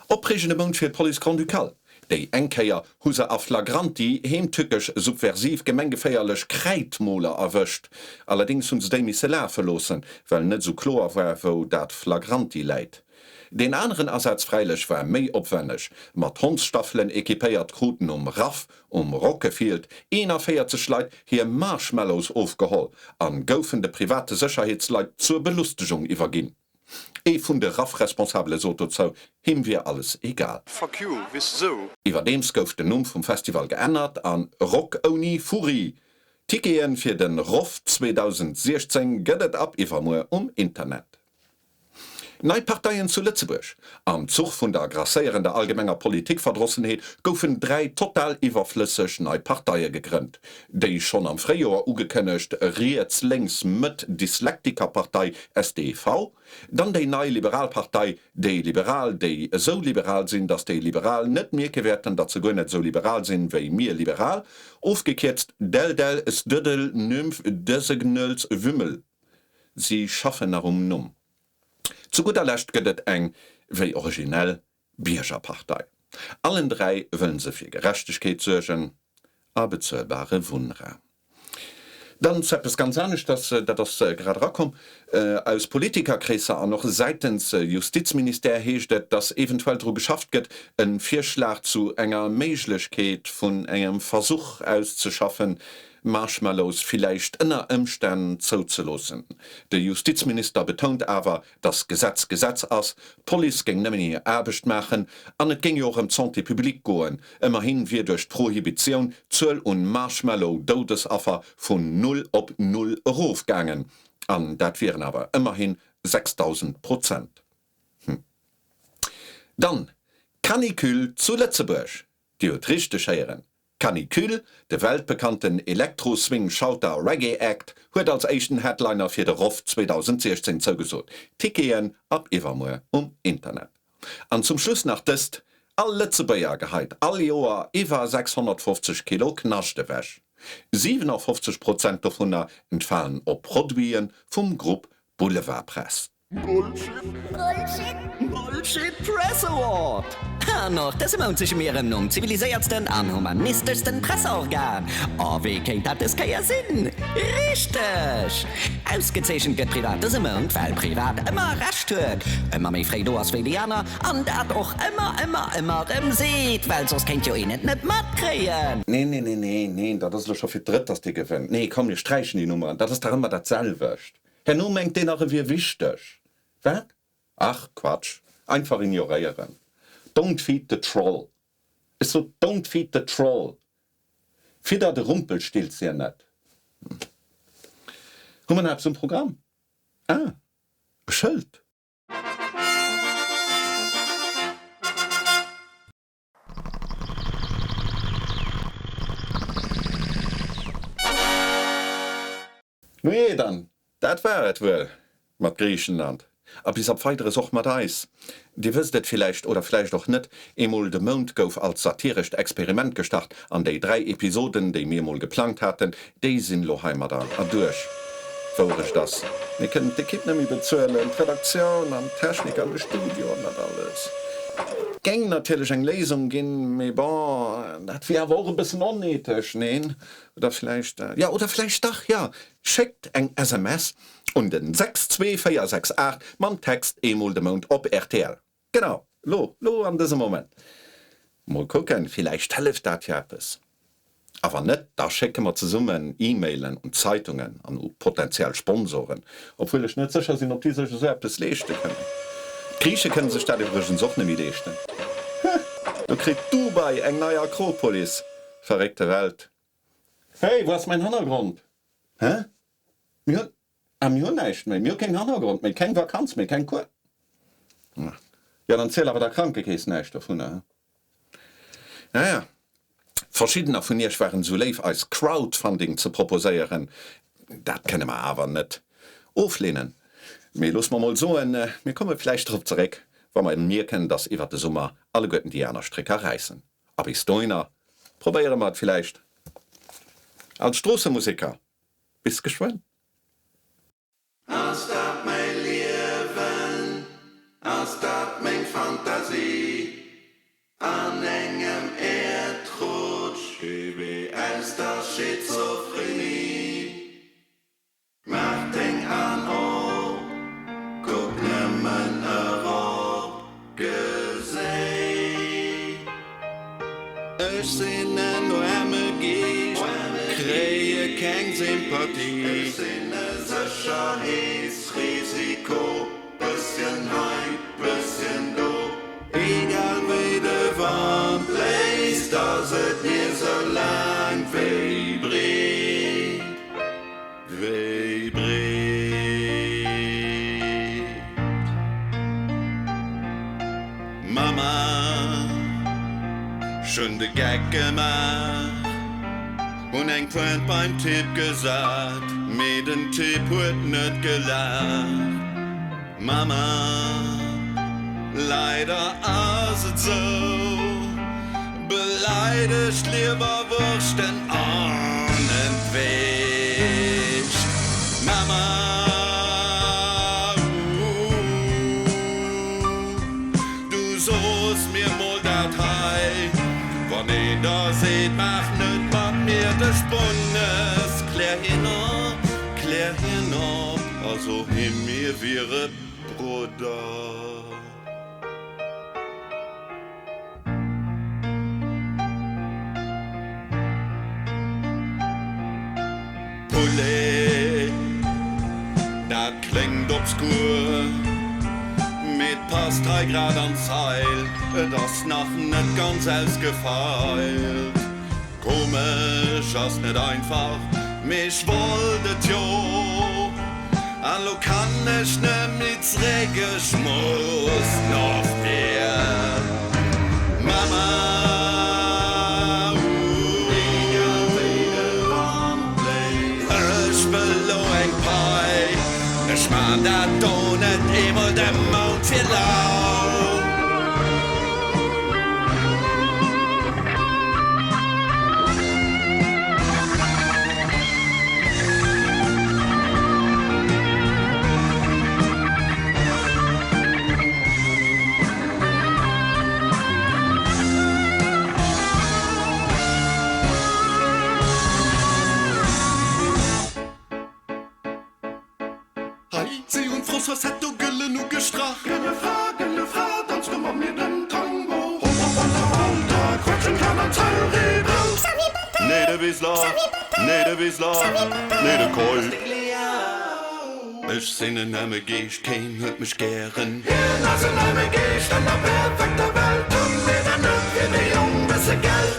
Opreegende Mount fir d'Police Grand-Ducale. Déi eng Kéier hu se a flagranti, heemtückesch, subversiv, gemenggeféierlech Kräidmoler erwëscht. Allerdéngs hu se déi misse lafe loossen, well net esou kloer war, wou dat flagranti läit. Deen aneren Asaz fräilech war méi opwenneg. Mat Hondsstaffelen equipéiert kruten um Raff um Rockefield 41 Leit hir Marshmallows ofgeholl an goufen de private Sécherheetsleit zur Belustegung iwwerginn. Ee vun de RAF-Responsabele sot dozou, him wier alles egal. Fuck you, weess de sou. Iwwerdeems gouf den Numm vum Festival geännert an Rock ouni Furri. Tickete fir den Roff 2016 gëtt et ab iwwermuer um Internet. Nei Parteien zu Lëtzebuerg. Am Zuch vun der grasséierender allgemenger Politikverdrossenheet goufen 3 total iwwerflësseg nei Parteie gegrënnt. Déi schonn am Fréijoer ugekënnegt Riets-Lénks-Mëtt-Dyslektikerpartei SDV, dann déi nei liberal Partei Déi Liberal, déi esou liberal sinn, datt déi Liberal net mierke wäerten, datt se guer net esou liberal sinn, wéi mir Liberal, ofgekierzt Del-Del Sdödel Nymf Dësegnöls Wümmel. Si schaffen nach um Numm. Zu gudder Lescht gëtt et eng, wéi originell, Biergerpartei. Allen 3 wëllen se fir Gerechtegkeet suergen a bezuelbare Wunnraum. Dann zu eppes ganz aneschters, dat ass grad erakomm, Aus Politikerkreesser an och säitens Justizministère heescht et, datt eventuell dru geschafft gëtt, e Virschlag zu enger Méiglechkeet vun engem Versuch auszeschaffen, Marshmallows villäicht ënner Ëmstänn zouzeloossen. De Justizminister betount awer, Dass Gesetz Gesetz ass, d'Police géing nëmmen hir Aarbecht maachen an et géing jo och ëm d'Santé publique goen. Ëmmerhin wier duerch d'Prohibitioun d'Zuel un Marshmallow-Doudesaffer vun null op null erofgaangen. An dat wieren awer ëmmerhin 6.000 Prozent. Hm. Dann, Canicule zu Lëtzebuerg! Dir hutt richteg héieren, Canicule, de weltbekannten Elektro-Swing-Shouter-Reggae-Act, huet als éischten Headliner fir de Roff 2016 zougesot. Ticketen ab iwwermuer um Internet. An zum Schluss nach dëst, All Lëtzebuerger geheit all Joer iwwer 650 Kilo Knascht ewech. 57 Prozent dovunner entfalen op Produite vum Grupp Boulevardpress. Bullshit! Bullshit Press Award! An och dëse Mount siche mir erëm nom ziviliséiertsten an humanisteschsten Presseorgan. A wee kéint dat dës Kéier sinn? Richteg! Ausgezeechent gëtt Privat dëse Mount, well Privat ëmmer Recht huet, ëmmer méi fréi do ass wéi déi aner an dat och ëmmer, ëmmer, ëmmer erëm seet, well soss kéint jo een et net matkréien. Nee, nee, nee, nee, nee, dat ass elo scho fir d'drëtt, dass dee gewënnt. Nee, komm, mir sträichen déi Nummeren, dat ass dach ëmmer dat selwecht. Herno mengt deen nach e wier wichteg. Wat? Ach Quatsch, einfach ignoréieren. Don't feed the troll. Ech sot don't feed the troll. Fidder de Rumpelstilzchen net. Hu mer nach eppes um Programm? Ah, e Schëld. Nujee dann, dat war et wuel mat Griichenland a bis op Weideres och mat eis. Dir wësst et villäicht oder villäicht och net, eemol de Mount gouf als satirescht Experiment gestart an déi 3 Episoden, déi mir emol geplangt haten, déi sinn elo heimadder erduerch. D'Wourecht ass, mir kënnen d'Ekipp net méi bezuelen, d'Redaktioun an d'Technik an de Studio an dat alles. Et géing natierlech eng Léisung ginn, mee bon, dat wier awer och e bëssen onethesch, neen? Oder vläicht, jo, oder vläicht dach, jo, schéckt eng SMS un den 62468 mam Text eemol de Mount op rtl. Genau, lo, lo an dësem Moment. Mol kucken, villäicht hëlleft dat jo eppes. A wann net, da schécke mer zesummen E-Mailen un d'Zeitungen an u potentiell Sponsoren, obwuel ech net sécher sinn, ob déi sech esou eppes leeschte kënnen. D'Griiche kënne sech dat iwwregens och net méi leeschten. Hä, do kritt Dubai eng nei Akropolis. Verréckte Welt. Hey, wou ass mäin Hannergrond? Hä? Mir hunn, ah, mir hunn näischt méi. Mir hu keen Hannergrond méi, keng Vakanz méi, keng Cours. Jo, dann ziel awer der Krankekeess näischt dovunner, hä? Naja, verschiddener vun iech waren esou léif, eis Crowdfunding ze proposéieren. Dat kënne mer awer net ofleenen. Mee looss mer mol soen, mir komme vläicht drop zeréck, wa mer mierken, dass iwwert de Summer alleguerten déi aner Strécker räissen. A bis dohinner probéiere mer et villäicht als Stroossemuseker. Bis geschwënn. Ass dat mäi Liewen? Ass dat meng Fantasie? An engem Äerdrutsch, ewéi aus der Schizophrenie? Maach deng Aan op, kuck nëmmen erop, geséi. Ech sinn en oarme Geescht, kréie keng Sympathie. Ech sinn e Sécherheetsrisiko, bësschen hei, bësschen do. Egal wéi de Wand bléist, ass et mir sou laang wéi breet. Wéi breet. de Geck gemaach, hunn eng Pointe beim Typ gesat, mee den Typ huet net gelaacht. Mama, leider ass et sou, beleidegt Liewerwurschten an entweecht. Mama, ooh, du sos mir mol dat hei, wann een der seet, maach net mat mir de Spunnes, klär hien op, klär hien op. Also him mir wiere Brudder. Poulet, dat kléngt obskur, mee 't passt hei grad an d'Zeil, et ass nach net ganz ausgefeilt. Komesch, ass net einfach, mee ech wollt et jo. An lo kann ech net méi zréck, ech muss no vir, Mama, ooh. Egal wéi de Wand bléist, ech wëll lo eng Pai, ech maan dat do net eemol de Mount fir lau. Hei, si hunn d'Françoise Hetto gëllen ugestrach. Gëlle Fra, gëlle Fra, danz du mat mir den Tango. Hop op an der Polter, Quetschen, Kran an Zelleriebrot. Nee, de Wiesler, nee, de Wiesler, nee, de Keup. Ech sinn en aarme Geescht, keen huet mech gären. Hien ass en aarme Geescht an der perfekter Welt, hu mir dann net fir de Jong bësse Geld.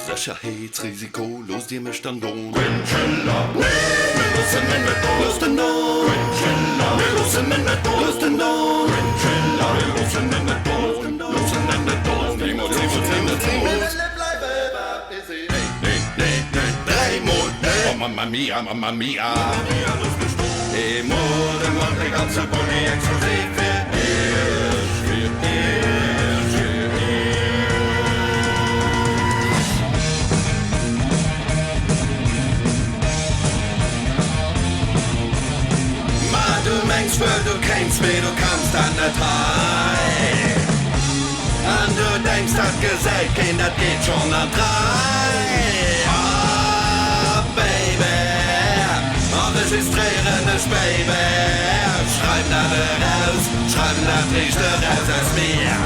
Sécherheetsrisiko, loosst Dir mech dann do? Quinn Schiller, Nee, mir loossen en net do. Loosst en do. Quinn Schiller, Mir loossen en net do. Loosst en do. Quinn Schiller, Mir loossen en net do. Loossen en net do. Eemol, zweemol, zweemol, zweemol. Mir wëlle bleiwe wat mir sinn. Nee, nee, nee, nee, dräimol nee. Oh Mamma mia, Mamma mia. Mamma mia, looss mech do. Eemol de Mount, de ganze Bulli exklusiv fir Iech, fir Iech, fir Iech. Ma du mengs wuel du kéints, mee du kanns dat net hei. An du denks dat gesäit keen, dat geet schonn an d'Rei. Oh Baby, enregistréieren ech Baby. Schreiwen dat eraus, schreiwen dat riicht eraus aus mir.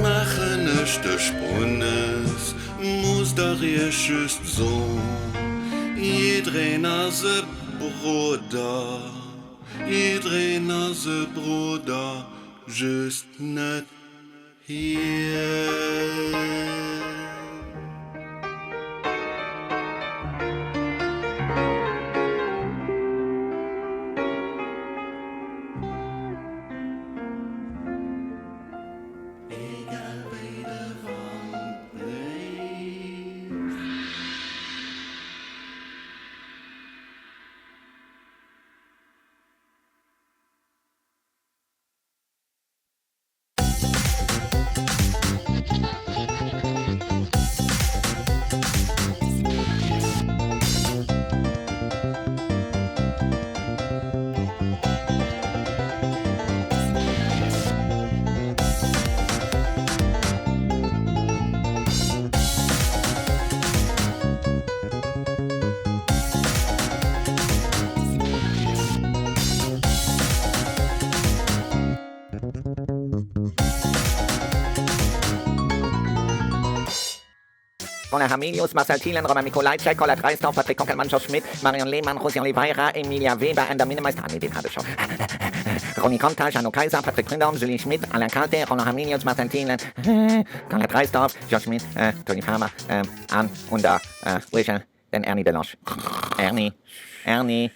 Maachen ech de Sprunnes, muss der iech just soen, Jiddreen ass e Brudder, jiddreen ass e Brudder, just net hien. Egal wéi de Wand bléist. Roland Hamilius, Marcel Thielen, Romain Mikolajczyk, Colette Reisdorf, Patrick Kockelmann, Georges Schmitt, Marion Lehmann, José Oliveira, Emilia Weber, Änder Minnemeister, ah nee, deen hat ech scho, Ronny Conter, Jeannot Kayser, Patrick Prudhomme, Julie Schmit, Alain Kalte, Roland Hamilius, Marcel Thielen, Colette Reisdorf, Georges Schmitt, Tony Faber, an un der Uergel den Erny Delosch. Erny, Erny.